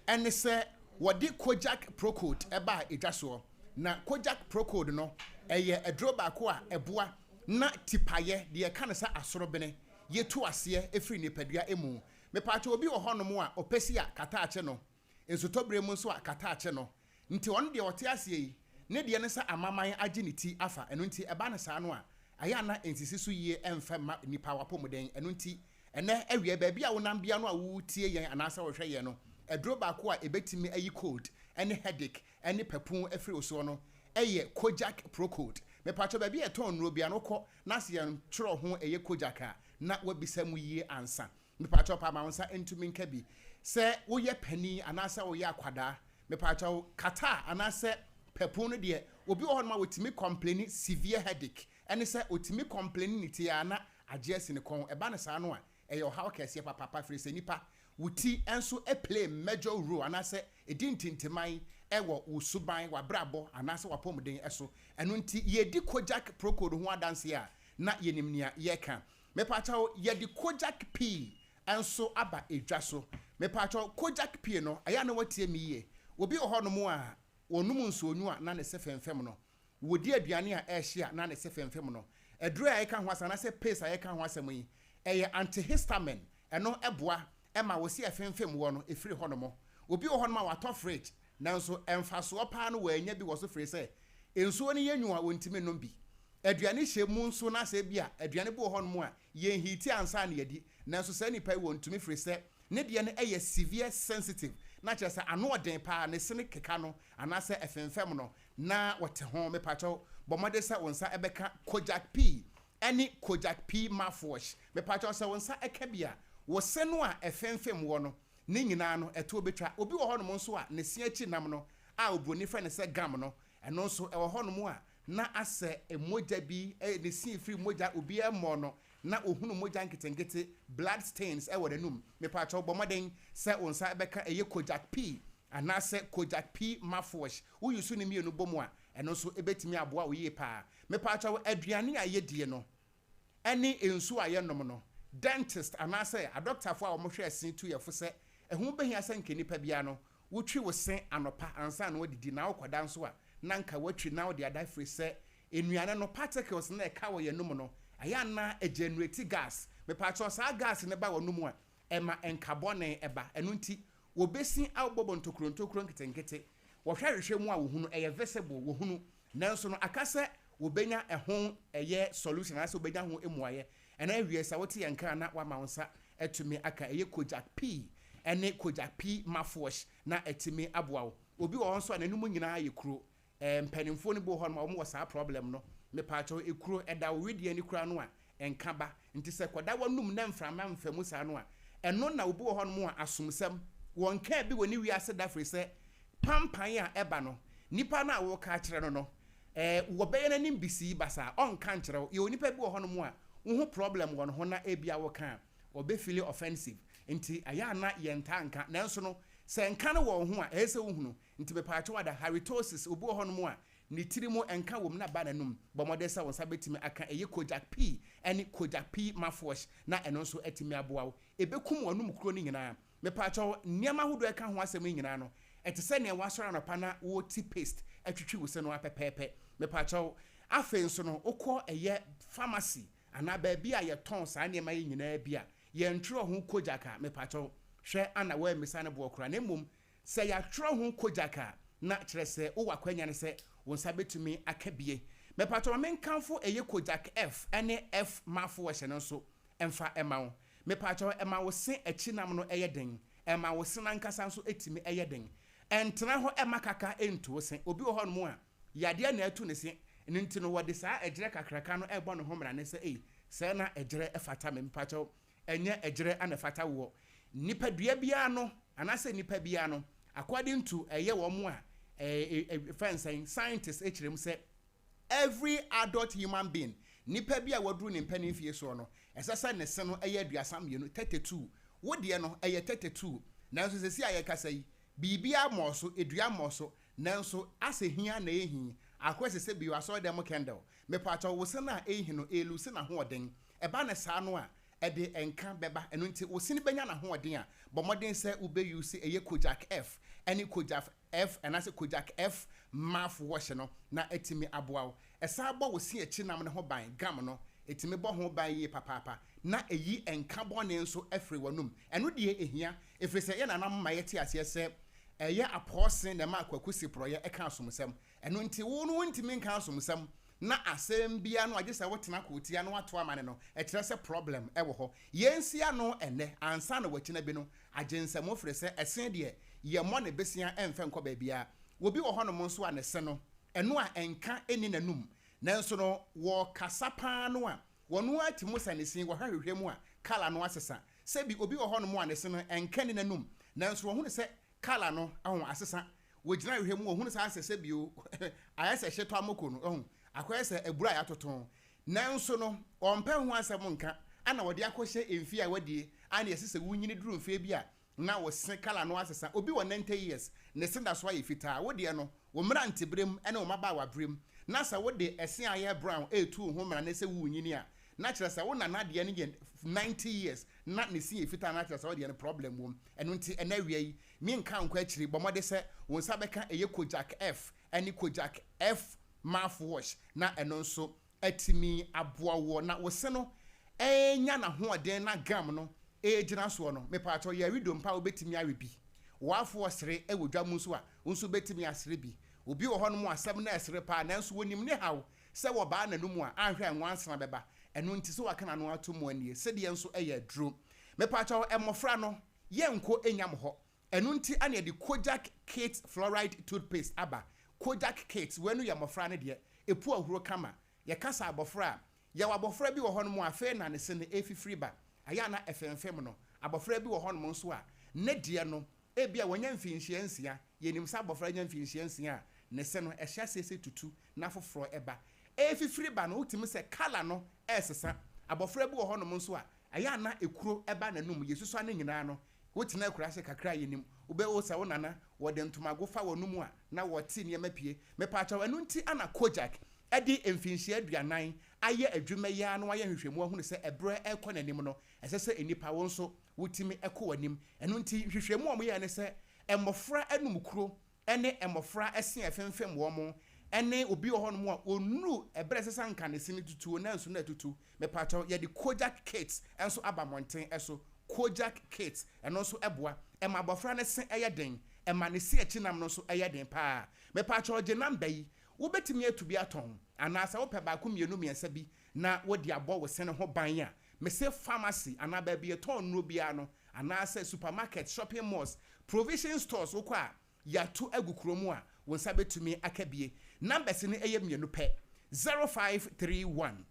ne sɛ wɔde Kojak Procold baa edwa soɔ. Na Kojak Procold no, ɛyɛ aduro baako a ɛboa na tipaeɛ, deɛ yɛka no sɛ asorobene, yɛtu aseɛ firi nipadua mu. Mepaakyɛw obi wɔ hɔnom a ɔpɛ si a kataakye no, nsutɔberɛ mu nso a kataakye no. Nti ɔno deɛ ɔte aseɛ yi, ne deɛ ne sɛ amaman agye ne ti afa. Ɛno nti ɛba no saa no a, ɛyɛ a na ɛnsisi so yie ɛmfa mma nnipa w'apɔmuden. Ɛno nti ɛnnɛ awia baabi a wonam biara no a woretie yɛn anaasɛ worehwɛ yɛn no, aduro baako a ɛbɛtumi ayi cold ne headache ne papu afiri wo soɔ no yɛ Kojak Procold. Mepakyɛw baabi a yɛtɔn nnuro biara no wokɔ na sɛ yɛntwerɛ ho ɛyɛ Kojak a na woabisa mu yie ansa. Mepakyɛw paa ma wo nsa ntumi nka bi. Sɛ woyɛ panin anaasɛ woyɛ akwadaa, mepakyɛw catarrh anaasɛ papu no deɛ, obi wɔ hɔnom a ɔtumi kɔmpleni severe headache, ɛne sɛ ɔtumi kɔmpleni ne ti ara na agye asi ne kɔn. Ɛba no saa no a, ɛyɛ ɔhaw kɛseɛ papaapa firi sɛ nipa, wo ti nso play major role anaasɛ ɛdi ntintiman wɔ wo suban, w'abrabɔ anaasɛ w'apɔmuden so. Ɛno nti yɛredi Kojak Procold ho adanseɛ a, na yɛnim nea yɛreka. Mepakyɛw, yɛde Kojak pii nso aba edwa so. Mepakyɛw, Kojak pii no, ɛyɛ a na woatie me yie. Obi wɔ hɔnom a, ɔnom nsuonwu a na ne se femfem no. Wɔdi aduane a ɛrehye a na ne se femfem no. Aduro a yɛreka ho asɛm anaasɛ paste a yɛreka ho asɛm yi, ɛyɛ antihistamine. Ɛno boa ma wo se a ɛfemfem woɔ no firi hɔnom. Obi wɔ hɔnom a watɔ fridge, nanso mfasoɔ paa no wannya bi wɔ so firi sɛ nsuo no yɛ nwunu a ɔntumi nnom bi. Aduane hyɛ mu nso na sɛ ebia aduane bi wɔ hɔnom a yɛnhiiti ansa na yɛadi, nanso saa nipa yi wɔntumi firi sɛ ne deɛ no yɛ severe sensitive, na kyerɛ sɛ ano ɔden paa, ne sene keka no anaasɛ ɛfemfɛm no na ɔte ho. Mepakyɛw bɔ mmɔden sɛ wo nsa bɛka Kojak P ne Kojak P mouthwash. Mepakyɛw sɛ wo nsa ka bi a, wo se no a ɛfemfem woɔ no, ne nyinaa no ɛtoɔ bɛtwa. Obi wɔ hɔnom nso a ne se akyi nam no a oburoni frɛ no sɛ gum no, ɛno nso ɛwɔ hɔnom a na asɛ mogya bi, ne se firi mogya, obiara mmɔɔ no, na ohunu mogya nketenkete, blood stains, wɔ n'anum. Mepaakyɛw bɔ mmɔden sɛ wo nsa bɛka ɛyɛ Kojak P anaasɛ Kojak P mouthwash. Wo use ne mmienu bɔ mu a, ɛno nso ɛbɛtumi aboa wo yie paa. Mepaakyɛw aduane a yɛdie no ne nsuo a yɛnom no, dentist anaasɛ adɔktafoɔ a wɔhwɛ ɛse tu yɛ fo sɛ ɛho bɛhia sɛ nka nipa biara no wotwi wo se anɔpa ansa na woadidi na wokɔda nso a na nka woatwi na wode ada ɛfiri sɛ nnuane no particles no a ɛka wɔ yɛn anum no ɛyɛ a na ɛgenerate gas. Mepaakyɛw saa gas no ba w'anum a ɛma nka bɔne ba. Ɛno nti wɔbɛsi abobɔ ntokuro ntokuro nketenkete. Wɔhwɛ ahwehwɛ mu a wɔhunu, ɛyɛ visible, wɔhunu. Nanso no aka sɛ wɔbɛnya ɛho ɛyɛ solution anaasɛ wɔbɛnya ho mmuaeɛ. Ɛna awie sɛ wote yɛn nka a na woama wo nsa atumi aka ɛyɛ Kojak P ɛne Kojak P mouthwash na atumi aboa wo. Obi wɔ hɔ nso a n'anum nyinaa yɛ kuro. Ɛɛ mpaninfoɔ no bi wɔ hɔ nom a wɔn wɔ saa problem no. Mepaakyɛw ekuro ɛda wo wedeɛ ani koraa no a ɛnka ba. Nti sɛ ɛkɔda w'anum na mframa mfa mu saa no a, ɛno na obi wɔ hɔ nom a asomsɛm wɔnkaa bi wɔ ne wiase da firi sɛ pampan a ɛba no nipa no a woreka akyerɛ no no ɛɛ wɔbɛyɛ n'anim bisii basaa ɔnka nkyerɛ wo. Yɛwɔ nipa bi wɔ hɔ nom a wohu problem wɔ ne ho na ebia woka a ɔbɛ feeli offensive nti ɛyɛ a na yɛntaa nka nanso no sɛ nka no wɔ wo ho a ɛyɛ sɛ wohunu. Nti mepaakyɛw ada halitosis obi wɔ hɔ nom a ne tiri mu nka wom na ba n'anum. Bɔ mmɔden sɛ wo nsa bɛtumi aka ɛyɛ Kojak P ɛne Kojak P mouthwash na ɛno nso atumi aboa wo. Ɛbɛkum w'anum kuro no nyinaa. Mepaakyɛw nneɛma ahodoɔ a ɛka ho asɛm yi nyinaa no ɛte sɛ nea woasɔre anɔpa na worete paste atwitwi wo se no ara pɛpɛɛpɛ. Mepaakyɛw afei nso no wokɔ ɛyɛ pharmacy anaa baabi a yɛtɔn saa nneɛma yi nyinaa bi a yɛntwerɛ ho Kojak a mepaakyɛw hwɛ ana woammisa ne boɔ koraa na mmom Sɛ yɛatwerɛ ho Kojak a, na kyerɛ sɛ wowɔ akwanya no sɛ wo nsa bɛtumi aka bie. Mepakyɛ ma menkamfo ɛyɛ Kojak F ne F mouthwash no nso mfa mma wo. Mepakyɛ ɛma wo se akyi nam no yɛ den. Ɛma wo se no ankasa nso tumi yɛ den. Ɛntena hɔ mma kaka ntu wo se. Obi wɔ hɔnom a, yadeɛ na atu ne se, ɛno nti no wɔde saa ɛgyerɛ kakraka no rebɔ ne ho mmrane sɛ ei, sɛɛ na ɛgyerɛ fata me. Mepakyɛ ɛnyɛ ɛgyerɛ na ɛfata woɔ. Nipadua biara no, anaasɛ nnipa biara no, according to ɛyɛ wɔn a ɛɛ fɛn sɛn, scientists kyerɛ mu sɛ, every adult human being, nipa bi a waduru ne mpanin mfie soɔ no, ɛsɛ sɛ ne se no yɛ 32, 32. Wo deɛ no, ɛyɛ 32. Nanso seesei a yɛrekasa yi, biribiara mmɔɔ so, dua mmɔɔ so, nanso asɛ hia na ɛrehi, akɔ ɛsɛ sɛ bio asɔredan mu candle. Mepaakyɛw, wo se no a ɛrehi no, ɛrelusi n'ahoɔden. Ɛba no saa no a, ɛde nka bɛba. Ɛno nti, wo sene bɛnya n'ahoɔden a, bɔ mmɔden sɛ wobɛ use ɛyɛ Kojak F ɛne Kojaf F anaasɛ Kojak F mouth wash no na atumi aboa wo. Ɛsan bɔ wo se akyi nam no ho ban, gum no, ɛtumi bɔ ho ban yie papaapa na ɛyi nka bɔne nso firi w'anum. Ɛno deɛ ɛhia, ɛfiri sɛ yɛn nananom ma yɛte aseɛ sɛ. Ɛyɛ apɔɔse na ɛma Kwaku si porɔeɛ ka asomsɛm. Ɛno nti wo no wontumi nka asomsɛm na asɛm biara no agye sɛ wotena kootia na woato amane no, ɛkyerɛ sɛ problem wɔ hɔ. Yɛnsi ano ɛnnɛ ansa na wakyina bi no agye nsam firi sɛ ɛse deɛ yɛmmɔ ne besea ɛmfɛ nkɔ baabiara. Obi wɔ hɔnom nso a ne se no, ɛno a ɛnka nni n'anum nanso no wɔkasa pa ara no a wɔno ara te mu sɛ ne se wɔhwɛ ahwehwɛ mu a colour no asesa. Sɛbi obi wɔ hɔnom a ne se no ɛnka nni n'anum nanso wɔhunu sɛ colour no ho asesa. Wɔgyina ahwehwɛ mu wɔhunu saa sɛ sɛbi o ayɛ sɛ hyetɔ amoko no wahu akɔyɛ sɛ aburo a yɛatoto nanso no wɔmpɛ ho asɛm nka ana wɔde akɔhyɛ mfie a wadie ana yɛse sɛ wonyini duru mfeɛ bi a na wo se colour no asesa. Obi wɔ 90 years ne se da so ayɛ fitaa wo deɛ no wo mmeranteberem ne wo mmabaawaberem na sɛ wode ɛse a ayɛ brown retu wo ho mmara ne sɛ worenyini a na kyerɛ sɛ wo nana deɛ no yɛ 90 years na ne se yɛ fitaa na kyerɛ sɛ wo deɛ no problem wom. Ɛno nti ɛnɛ awia yi menka nkɔ akyiri bɔ mmɔde sɛ wo nsa bɛka ɛyɛ Kojak F ne Kojak F mouthwash na ɛno nso atumi aboa woɔ na wo se no renya n'ahoɔden na gum no regyina soɔ no, mepaakyɛw yɛre dompe a wobɛtumi awe bi. W'afoɔ sere wɔ dwa mu nso a, wo nso wobɛtumi asere bi. Obi wɔ hɔnom a asɛm no ɛsere paa nanso wɔnim ne haw sɛ wɔbaa n'anum a anhwɛ a nwansena bɛba. Ɛno nti sɛ waka n'ano ato mu anie. Sedeɛ nso yɛ aduro. Mepaakyɛw mmɔfra no yɛnkɔ nyam hɔ. Ɛno nti na yɛde Kojak Kids Fluoride Toothpaste aba. Kojak Kids, wei no yɛ mmɔfra no deɛ. Ɛpu ahuro kama. Yɛka sɛ abɔfra a, yɛwɔ abɔfra bi wɔ hɔnom a afei na ne se no refifiri ba. Ayɛ a na ɛfemfem no. Abɔfra bi wɔ hɔnom nso a, ne deɛ no, ebia wanya mfinhyia nsia. Yɛnim sɛ abɔfra nya mfinhyia nsia a, ne se no, ɛhyɛ aseɛ sɛ tutu na foforɔ ba. Ɛrefifiri ba no, wotumi sɛ colour no resesa. Abɔfra bi wɔ hɔnom nso a, ɛyɛ a na ekuro ba n'anum. Yɛsusua ne nyinaa no, wotena akuraase kakra a yɛnim. Wobɛhu sɛ wo nana, wɔde ntomago fa w'anum a, na wɔte nneɛma pue. Mepaakyɛw, ɛno nti na Kojak de mfinhyia 40 ayɛ adwuma yi ara na wɔayɛ nhwehwɛmu ahunu sɛ ɛberɛ rekɔ n'anim no, ɛsɛ sɛ nnipa, wo nso, wotumi kɔ w'anim. Ɛno nti, nhwehwɛmu a wɔyɛe ne sɛ mmɔfra anum kuro ne mmɔfra se a ɛfemfem wɔn ne obi wɔ hɔnom a ɔnnuru ɛberɛ a ɛsɛ sɛ anka ne se no tutuo nanso na atutu. Mepaakyɛw, yɛde Kojak Kids nso aba mmɔnten so. Kojak Kids, ɛno nso boa. Ɛma abɔfra no se yɛ den. Ɛma ne se akyi nam no nso yɛ den paa. Mepaakyɛw, gye namba yi. Wobɛtumi atu bi atɔn, anaa sɛ wopɛ baako mmienu mmiɛnsa bi na wode abɔ wo se no ho ban a, mese pharmacy anaa baabi yɛtɔn nnuro biara no, anaasɛ supermarket, shopping malls, provision stores wokɔ a, yɛato agu kuro mu a, wo nsa bɛtumi aka bie. Numbers no yɛ mmienu pɛ, 0531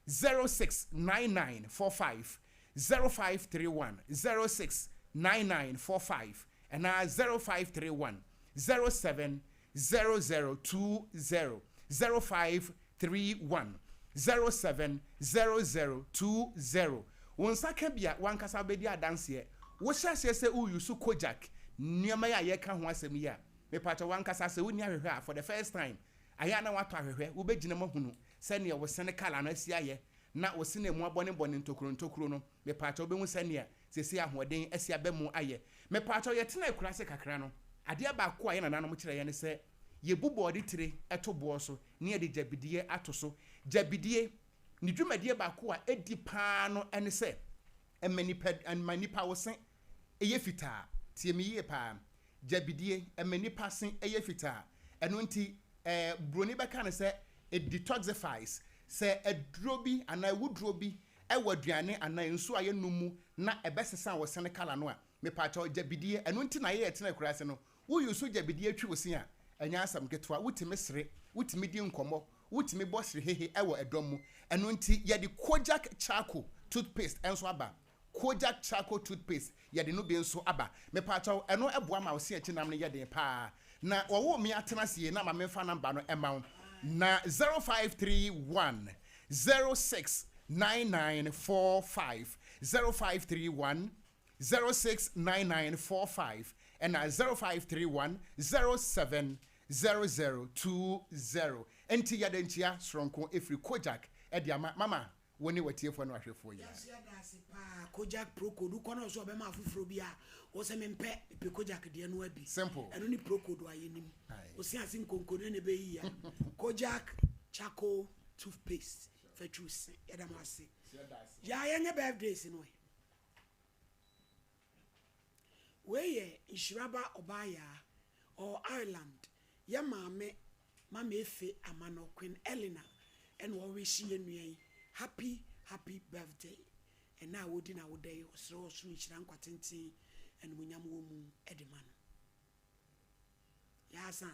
069945, 0531 069945, anaa 0531 07 0020 0531 070020 Wo nsa ka bi a, w'ankasa wobɛdi adanseɛ. Wohyɛ aseɛ sɛ wo use Kojak nneɛma yi a yɛreka ho asɛm yi a, mepakyɛ w'ankasa sɛ wonni ahwehwɛ a, for the first time, ayɛ a na woatɔ ahwehwɛ, wobɛgyina mu ahunu sɛdeɛ wo sene colour no asi ayɛ na wo sene mu abɔnebɔne ntokuro ntokuro no, mepakyɛ wobɛhu sɛdeɛ seesei ahoɔden asi aba mu ayɛ. Mepaakyɛw, yɛtenaa akuraase kakra no, adeɛ baako a yɛn nananom kyerɛɛ yɛn ne sɛ yɛbu bɔɔde tire to boɔ so na yɛde gyabidie ato so. Gyabidie, ne dwumadie baako a ɛdi pa ara no ne sɛ ɛma nipa, ɛma nipa wo se yɛ fitaa. Tie me yie pa ara. Gyabidie, ɛma nipa se yɛ fitaa. Ɛno nti, ɛɛ, buroni bɛka no sɛ it detoxifies. Sɛ aduro bi anaa awuduro bi wɔ aduane anaa nsuo a yɛnom mu na ɛbɛsesa wo sene colour no a, mepaakyɛw, gyabidie, ɛno nti na yɛyɛ tena akuraase no, wo use gyabidie twi wo se a, ɛnyɛ asɛm ketewa, wotumi sere, wotumi di nkɔmmɔ, wotumi bɔ serehehe wɔ ɛdɔm mu. Ɛno nti yɛde Kojak Charcoal toothpaste nso aba, Kojak Charcoal toothpaste, yɛde no bi nso aba. Mepaakyɛw, ɛno boa ma wo se akyi nam no yɛ den paa. Na wɔwoo me atena ase yie na ma memfa number no mma wo, na 0531 069945, 0531 069945 ɛna 0531 070020. Enti yɛde nkyea soronko ɛfiri Kojak de ama Mama wo ne w'atiefoɔ ne w'ahwɛfoɔ nyinaa. Yɛnso yɛda ase paa Kojak Procold wokɔ na ɔsɛ ɔbɛma afoforɔ bi a wɔ sɛ mempɛ mepɛ Kojak deɛ no abi Simple. Ɛno ne Procold a yɛnim Ose ase nkonkone na ɛbɛyi ya Kojak charcoal toothpaste fa twi wo se yɛda mo ase Yaa yɛnyɛ birthdays no ɛ Wei yɛ Nhyira ba ɔbaa Yaa. Ɔwɔ Ireland. Yɛ maame Mama Efe Amanor Queen Elena ɛna ɔrewihye yɛn nua yi happy happy birthday. Ɛnnɛ a ɔredi n'awoda yi ɔsrɛ ɔsoro nhyira nkwa tenten animuonyam wɔ mu de ma no. Yaasa.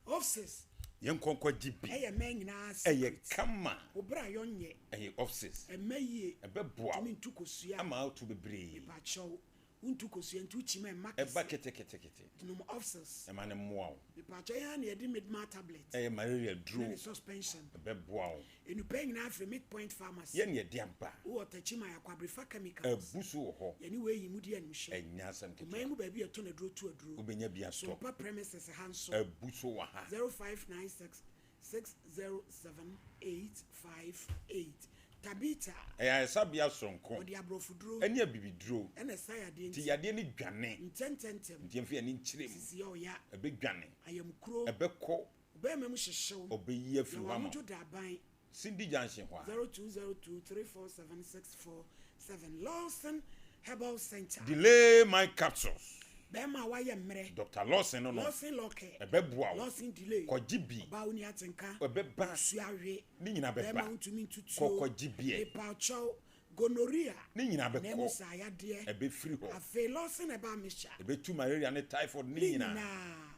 Offices. Yɛn nkɔ nkɔ gye bi. Ɛyɛ mmaa nyinaa secret. Ɛyɛ kama. Wo bra yɔ nyɛ. Ɛyɛ offices. Ɛmma yie. Ɛbɛ boa wo. Tumi ntu kosua. Ama ato bebree. Mepakyɛw. Wontu kosua nti wokyi ma ɛmma kɛse. Ɛba ketekete. Nom offices. Ɛma no mmoa wo. Mepakyɛw yɛn ara na yɛde Midmar tablet. Ɛyɛ malaria duro. Ne ne suspension. Ɛbɛboa wo. Nnupɛ nyinaa firi Midpoint Pharmacy. Yɛn na yɛde aba. Wowɔ Techiman Akwabrifa Chemicals. Abu so wɔ hɔ. Yɛne wei yi mudi animhyɛ. Ɛnyɛ asɛm ketewa. Ɔman mu baabi a yɛtɔn aduro to aduro. Wobɛnya bi atɔ. Sompa premises ha nso. Abu so wɔ ha. 0596 607 858. Tabitha. Ɛyɛ ayaresabea soronko. Wɔde aborɔfoduro. Ɛne abibiduro. Ɛna ɛsa yadeɛ nti. Nti yadeɛ no dwane. Ntɛntɛntɛm. Nti yɛmfa yɛn ani nkyerɛ mu. Sisi ɔya. Ɛbɛdwane. Ayamkuro. Ɛbɛkɔ. Ɔbarima mu hyehyew. Ɔbɛyi afiri hɔ ama wo. Yɛwɔ Ahodwo Daban. Cindy Junction hɔ a. 0202 347 647 Lawson Herbal Centre. Delay my capsules. Bɛrima a wayɛ mmerɛ. Doctor Lawson no no. Lawson Lawcare. Ɛbɛboa wo. Lawson Delay. Kɔgye bi. Ɔbaa wo ni atenka. Ɛbɛba. Nsuo awe. Ne nyinaa bɛba. Bɛrima wontumi ntutuo. Kɔ kɔgye bi ɛ. Mepaakyɛw. Gonorrhea. Ne nyinaa bɛkɔ. Na ɛmu saa yadeɛ. Ɛbɛfiri hɔ. Afei Lawson Herbal Mixture. Ɛbɛtu malaria ne typhoid ne nyinaa. Ne nyinaa.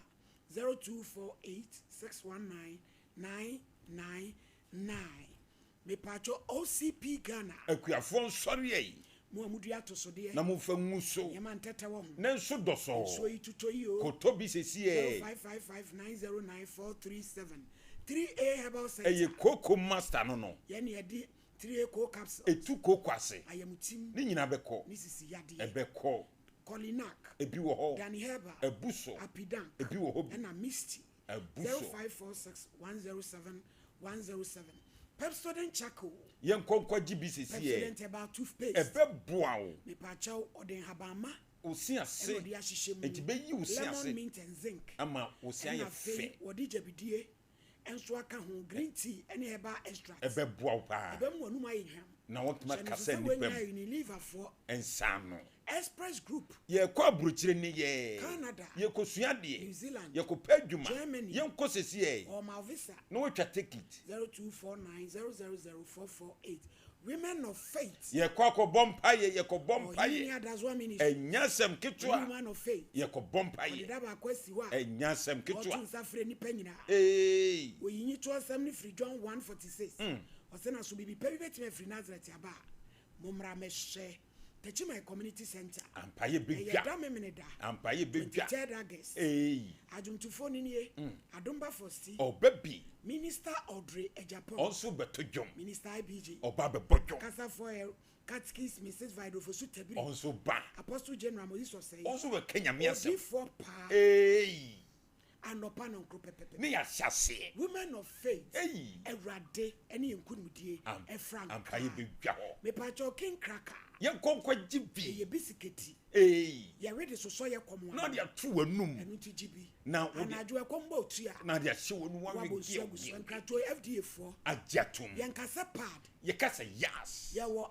0248 619 999 Mepatwɔ OCP Ghana. Akuafoɔ nsɔre ei. Mo a modua atosodeɛ. Na momfa ngu so. Nneɛma ntɛtɛ wɔ ho. Ne nso dɔsɔɔ. Nsuo yi totɔ yi o. Kɔtɔ bi sesiɛ. 0555 909 437 3A Herbal Centre. Ɛyɛ kooko master no no. Yɛn na yɛde 3A Coal Capsules. Ɛtu kooko ase. Ayamutim. Ne nyinaa bɛkɔ. Ne sisi yadeɛ. Ɛbɛkɔ. Kolinak. Ebi wɔ hɔ. Danny Herbal. Abu so. Apidank. Ebi wɔ hɔ bi. Ɛna Misty. Abu so. 0546 107 107. Pepsodent Charcoal. Yɛn nkɔ nkɔgye bi sisi ɛ. Pepsodent Herbal Toothpaste. Ɛbɛboa wo. Mepaakyɛw, ɔde nhabamma. Wo se ase. Ɛna ɔde ahyehyɛ mu. Enti bɛyi wo se ase. Lemon, mint and zinc. Ama wo se ayɛ Ɛna afei fɛ. wɔde gyabidie nso aka ho, green tea ne herbal extract. Ɛbɛboa wo paa. Ɛbɛma w'anum ayɛ hwam. Na wɔtumi Hyɛ no aka nso sɛ sɛ nnipa woanya mu. Unilever foɔ. Nsa ano. Express Group. Yɛrekɔ aburokyire ne yɛ. Canada. Yɛrekɔsua adeɛ. New Zealand. Yɛrekɔpɛ adwuma. Germany. Yɛnkɔ sesiɛ. Ɔma wo visa. Na woatwa ticket. 0249 000 448 Women of Faith. Yɛrekɔ akɔbɔ mpaeɛ, yɛrekɔbɔ mpaeɛ. Ɔhene Adazoa Ministry. Ɛnyɛ asɛm ketewa. Women of Faith. Yɛrekɔbɔ mpaeɛ. Ɔde da baako asi hɔ a. Ɛnyɛ asɛm ketewa. Ɔto nsa frɛ nnipa nyinaa. Eei. Oyi nyitoɔsɛm no firi John 1:46. Ɔse na so biribi pa bi bɛtumi afiri Nasaret aba a? Mommra mmɛhwɛ. Techiman Community Centre. Ampa yɛ bɛ Ɛyɛ dwa. da Memeneda. Ampa yɛ bɛ dwa. 23rd August. Eei. Adwomtofoɔ no nie, Adomba Fosti. Ɔba bi. Minister Audrey Agyapong. Ɔnso bɛto dwom. Minister IBJ. Ɔba bɛbɔ dwom. Kasafoɔ yɛ Catechist Mrs. Vidofosu Tabiri. Ɔnso ba. Apostle General Moses Osei. Ɔnso bɛka Nyame asɛm. Odiyifoɔ paa. Eei. Anɔpa nɔnkoro pɛpɛpɛ. Ne yɛahyɛ aseɛ. Women of faith. Ei. Awurade ɛne yɛn nkunimdie ɛfra nka. Ampa yɛ bɛdwa hɔ. Mepakyɛw king cracker. Yɛnkɔ nkɔgye bi. Ɛyɛ bisiketi. Ei. Yɛwe de sosɔ yɛ kɔm ano. Na ɔde ato w'anum. Ɛno nti gye bi. Na wode. Anadwo ɛkɔm bɔ otua. Na ɔde ahyɛ w'anum wawe Wabɔ nsuo agu so. Nkratoɔ FDA foɔ. Agye atom. Yɛnkasa pad. Yɛkasa yas. Yɛwɔ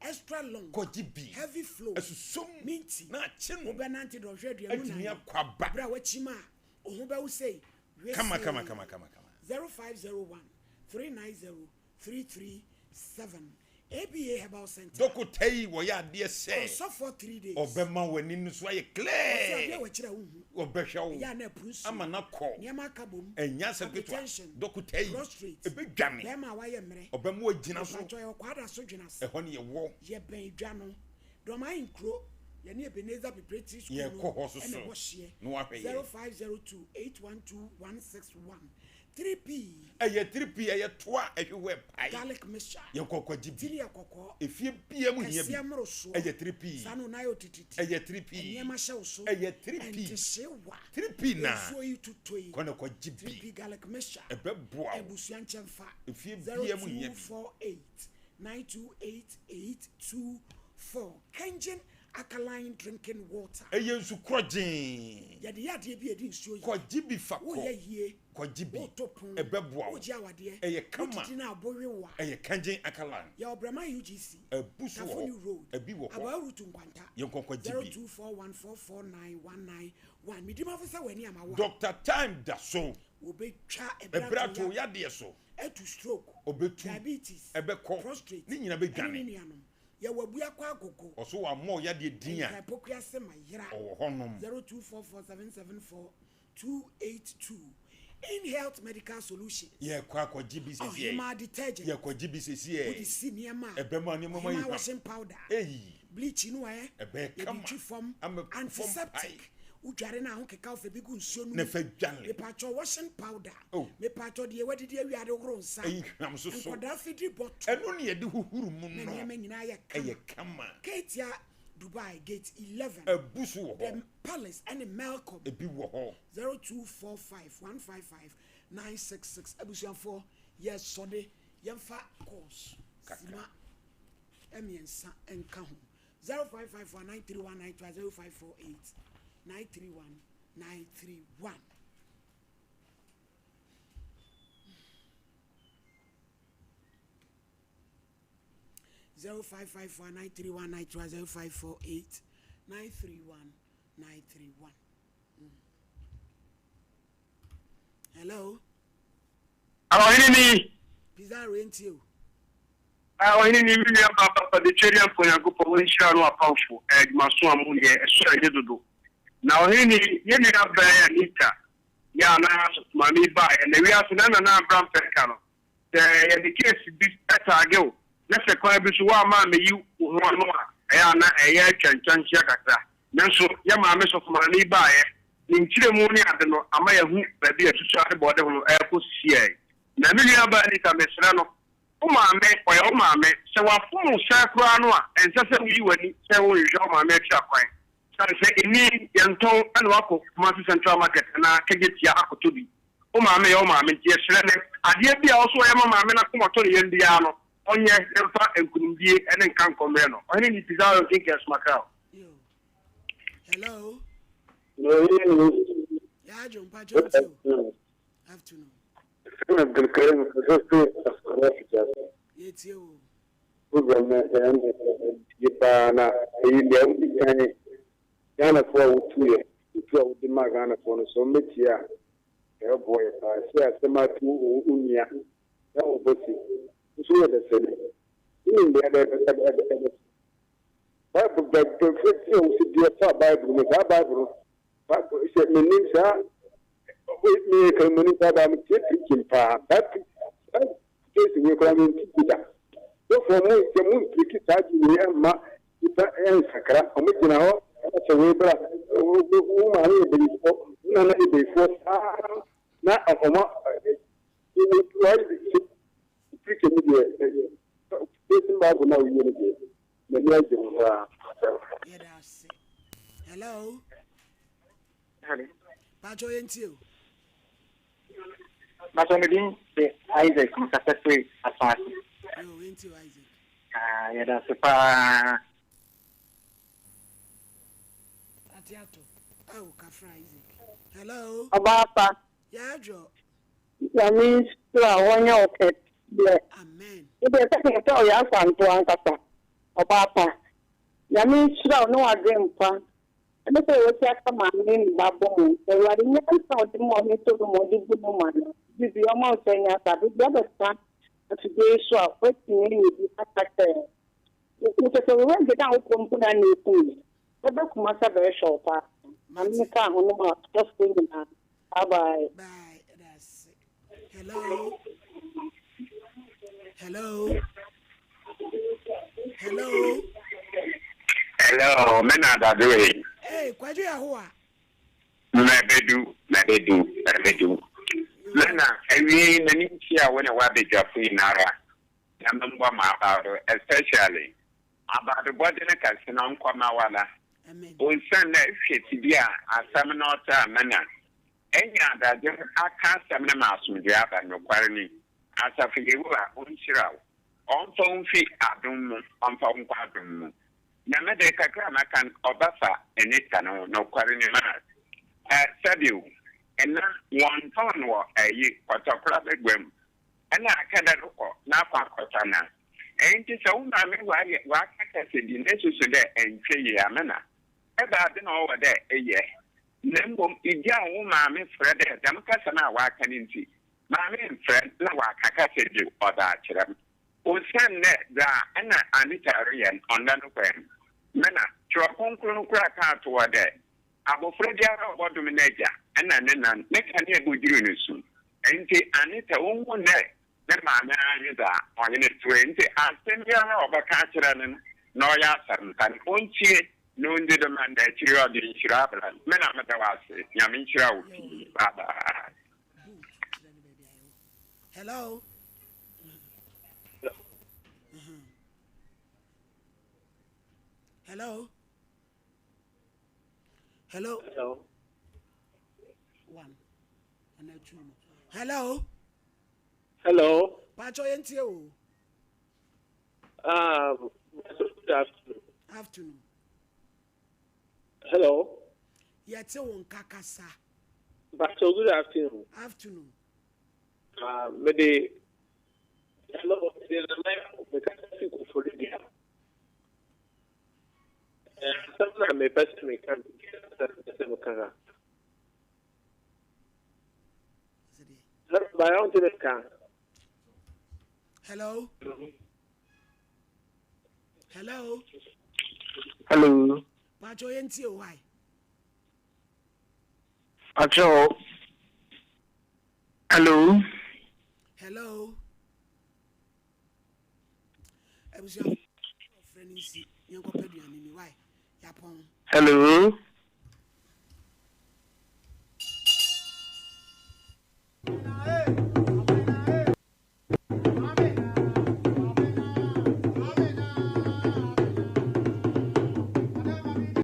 extra long. Kɔgye bi. Heavy flow. Ɛsosɔ mu. Minti. Na akye no. Wobɛnante dɔnhwɛ aduonu nan. Atumi akɔ aba. Berɛ a wakyim a, wo ho bɛwo sei. Wesee. Kama kama kama kama kama. 0501 390 337 ABA Herbal Center. Dɔkota yi wɔyɛ adeɛ sɛ. Ɔsɔfoɔ 3 days. Ɔbɛma w'ani no so ayɛ clear. Ɔsɛ adeɛ wɔ akyire a wonhu. Ɔbɛhwɛ wo. Ɛyɛ a na apuru nsuo. Ama no akɔ. Nneɛma aka bom. Ɛnyɛ asɛm ketewa. Hypertension. Dɔkota yi. Prostrate. Ɛbɛdwane. Bɛrima a wayɛ mmerɛ. Ɔbɛma wagyina so. Mpakyɛw yɛwɔ Kwada so Dwenase. Ɛhɔ ne yɛwɔ. Yɛbɛn dwa no. Dɔm Ahenkuro. Yɛne Ebenezer Preparatory School no Yɛkɔ hɔ so ɛna so. ɛbɔ hyeɛ. Na wahwɛ yɛn. 0502 812 161. 3P. Ɛyɛ 3P, ɛyɛ toa, ɛhwehwɛ ɛpae. Garlic mixture. Yɛnkɔ kɔgye bi. Tiri yɛ kɔkɔɔ. Efie bia mu hia bi. Kɛseɛ mmorosoɔ. Ɛyɛ 3P. Saa no nan yɛ otititi. Ɛyɛ 3P. Nneɛma hyɛ wo so. Ɛyɛ 3P. Ɛnte wa. 3P na. Nsuo yi tutɔ yi. Kɔ na kɔgye bi. 3P garlic mixture. Ɛbɛboa wo. Abusua nkyɛnfa. Efie bia mu hia bi. 0248 928 824 Kengen alkaline drinking water. Ɛyɛ nsu korɔgyee. Yɛde yɛ adeɛ bi a yɛde nsuo yɛ. Kɔgye bi fa kɔ. Woyɛ yie. Kɔgye bi. Woto pon. Ɛbɛboa wo. Wogye awadeɛ. Ɛyɛ kama. Wodidi na abo we wo a. Ɛyɛ kangen alkaline. Yɛwɔ Brɛman UGC. Abu so wɔ Tafo hɔ. New Road. Ɛbi wɔ hɔ. Abɔa Route Nkwanta. Yɛnkɔ nkɔgye bi. 0241449191. Medi mafo sɛ w'ani ama wo a. Doctor Time da so. Wɔbɛtwa ɛberɛ Ɛberɛ ato ato ya. yadeɛ so. Atu stroke. Ɔbɛtu. Diabetes. Ɛbɛkɔ. Prostate. Ne nyina Ɛne ne bɛdwane. nuanom. Yɛwɔ Abuakwa Agogo. Ɔso wammɔ wo yadeɛ din a. Nkran Pokuase Mayera. Ɔwɔ hɔnom. 0244774282. In Health Medical Solutions. Yɛkɔ akɔgye bi sesiɛ. Ɔhemaa detergent. Yɛkɔgye bi sesiɛ. Wode si nneɛma a. Ɛbɛma nneɛma mu Ɔhemaa ayi hwam. washing powder. Eyi. Bleach no ɛ. Ɛbɛyɛ Yɛde kama. twi fam. Ama fam pae. Antiseptic. Wodware no a ho keka wo fɛ bi gu nsuo no mu. Na fa dwale. Mepatwɔ washing powder. Oh. Mepatwɔ deɛ wadidi awie ade horo nsa. Ɛyi hwam soso. Nkwadaa fidiri bɔtɔ. Ɛno ne yɛde huhuru mu Na no. nneɛma nyinaa yɛ kama. Ɛyɛ kama. Ketia Dubai gate 11. Abu so wɔ hɔ. The Palace ɛne Melcom. Ebi wɔ hɔ. 0245 155 966. Abusuafoɔ yɛsɔde yɛmfa course Kakra. sima mmiɛnsa nka ho. 0554 931 931 0548 931 931. 0554 931 931 0548 931 931. Hello. Ɔhene ni. Pizarro ntie o. Ɔhene ni me nua ba papa de twɛdi ampa Onyankopɔn wɔnhyira no apamfo adwumaso a mo yɛ ɛso ɛnyɛ dodo. Na ɔhene ni yɛ nua bɛn Anita yɛ anaa maame ba ɛna wiase na nana Abraham pɛka no. Sɛ yɛde case bi ɛtaage wo na sɛ kwan bi so woama ameyi wo ho ano a ɛyɛ ana ɛyɛ atwantwanhyia kakra. Nanso yɛ maame sɔfo maame baeɛ ne nkyerɛmu ne ade no ama yɛhu baabi a susu ade bɔɔde ho ɛkɔ sisiɛ. Na me nua baa Anita mesrɛ no wo maame ɔyɛ wo maame sɛ wafom wo sɛ koraa no a ɛnsɛ sɛ woyi w'ani sɛ wohwehwɛ wo maame akyi akwan. Sane sɛ ɛni yɛntɔn ɛna wakɔ Kumasi Central Market anaa Kejetia akɔtɔ bi. Wo maame yɛ wo maame nti yɛsrɛ ne adeɛ bi a ɔso ɔyɛ ma maame no akoma tɔ ne yam biara no ɔnyɛ na mfa nkonimdie ne nka nkɔmmerɛ no. Ɔhene ni Pizarro Nkenke Asumakra. Hello. Yeah, John Pacho. Afternoon. Yɛtie o. Program na ɛyɛ paa na ɛyi deɛ wodi kan Ghanafoɔ a wotu yɛ wotu a wodi ma Ghanafoɔ no so mmɛtie a ɛbɛboa yɛ paa sɛ asɛm ato wo nua na wɔbɔ si nso yɛ dasani wonim deɛ ɛbɛ Bible bɛfɛ ti a wosi deɛ fa Bible mu saa Bible no sɛ menim saa meyɛ kramoni saa baa metie preaching paa saa case wei koraa mente bi da. Sɔfoɔ mo sɛ mo mpiriki saa de wei amma nipa nsakra ɔmo gyina hɔ sɛ wei bra wo maame yɛ bɛyifoɔ wo nana yɛ bɛyifoɔ saa na ɔmo piriki mu deɛ case Bible na oyie no deɛ m'ani agye ho paa. Yɛda ase. Hello. Hello. Pacho yɛntie o. Pastor Medin de Isaac nkasa firi Asase. Yo, yɛntie o Isaac. Ah, yɛda ase paa. Ate ato. Awo kafra Isaac. Hello. Ɔbaa pa. Yɛadwo. Nyame nhyira wo, ɔnyɛ wo kɛseɛ. Amen. Wode sɛ kɛkɛ sɛ ɔyɛ asanto ankasa. Ɔbaa pa. Nyame nhyira wo ne w'adwen pa. Ɛne sɛ wɔsi aka maame ne ne ba bɔ mu. Awurade nyansa a ɔde ma ɔhene Solomon ɔde bu no ma no. Bibi ɔma wo sɛ nyansa. Bibi abɛsa afidie yi so a woatumi anya bi aka kyerɛ. Nkyɛ sɛ wo rent na wokɔ mpo na na ɛku yi. Bɛbɛ Kumasi abɛhwɛ wo paa. Maame ne kaa ho no ma asɔfoɔ nyinaa. Bye bye. Bye. That's it. Hello. Hello. Hello. Hello, me na Dadwe. Hey, Kwadwo Yahoa. Mɛbɛdu, mɛbɛdu, mɛbɛdu. Me na awie n'anim hyia wo ne w'abadwafo nyinara na membɔ ma abaado especially abaadobɔde no kɛse no nkɔma wala. Osiane dɛ ehwɛ tibea a asɛm no ɔtaa me na enya adagyer aka asɛm no ma asomdwee aba nokwar ni. Asafo Yehowa onhyira wo. Ɔmfa wo mfi adom mu, ɔmfa wo nkɔ adom mu. Na me de kakra a maka no ɔbɛfa Anita no ho nokwar ni ma sɛbio. Nna wɔnntɔn wɔ ayi kɔtɔkora bagua mu. Nna aka dɛ rokɔ na akɔ akɔtɔ na. Ntsi sɛ wo maame ɔayɛ ɔaka kasa bi na esusu dɛ enntwa yie a, mena ebɛnadze na ɔwɔ dɛ eyɛ? Na mbom igyaa wo maame frɛ dɛ dɛm kasa no a ɔaka no ntsi, maame mmfrɛ na ɔaka kasa bio ɔdze akyerɛ m'. Osiandɛ dza nna Anita reyɛ no ɔnnda no kwan mu. Mena, Kyerɛw Kronkron no koraa kaa to hɔ dɛ, Abofra biara a ɔbɔdom n'egya na ne na no, ne kanea bodwiriw no sum. Ntsi Anita ohun dɛ ne maame ara nye dza ɔnye no tse, ntsi asɛm biara a ɔbɛka akyerɛ no no, na ɔyɛ asɛmpa no, ontsie na ondzi do ma no, na ekyir yi ɔdze nhyira abra no. Me na meda wo ase. Nyame nhyira wo pii. Bye bye. Hello. Hello. Hello. Hello. One. And a two. Hello. Hello. Pacho yentie o. Good afternoon. Afternoon. Hello. Yɛte wo nka kasa. Pacho good afternoon. Afternoon. Ah, uh, mede hello, mede nana mekasa fi Koforidua. Asɛm no a mepɛ sɛ meka no, deɛ na mepɛ sɛ meka ha. Hello, Baya, wonte me nka? Hello. Hello. Hello. Pacho yɛntie o why? Pacho. Hello. Hello. Abusuafo frɛ no nsi yɛnkɔpɛ aduane ni why? Yapɔn. Hello.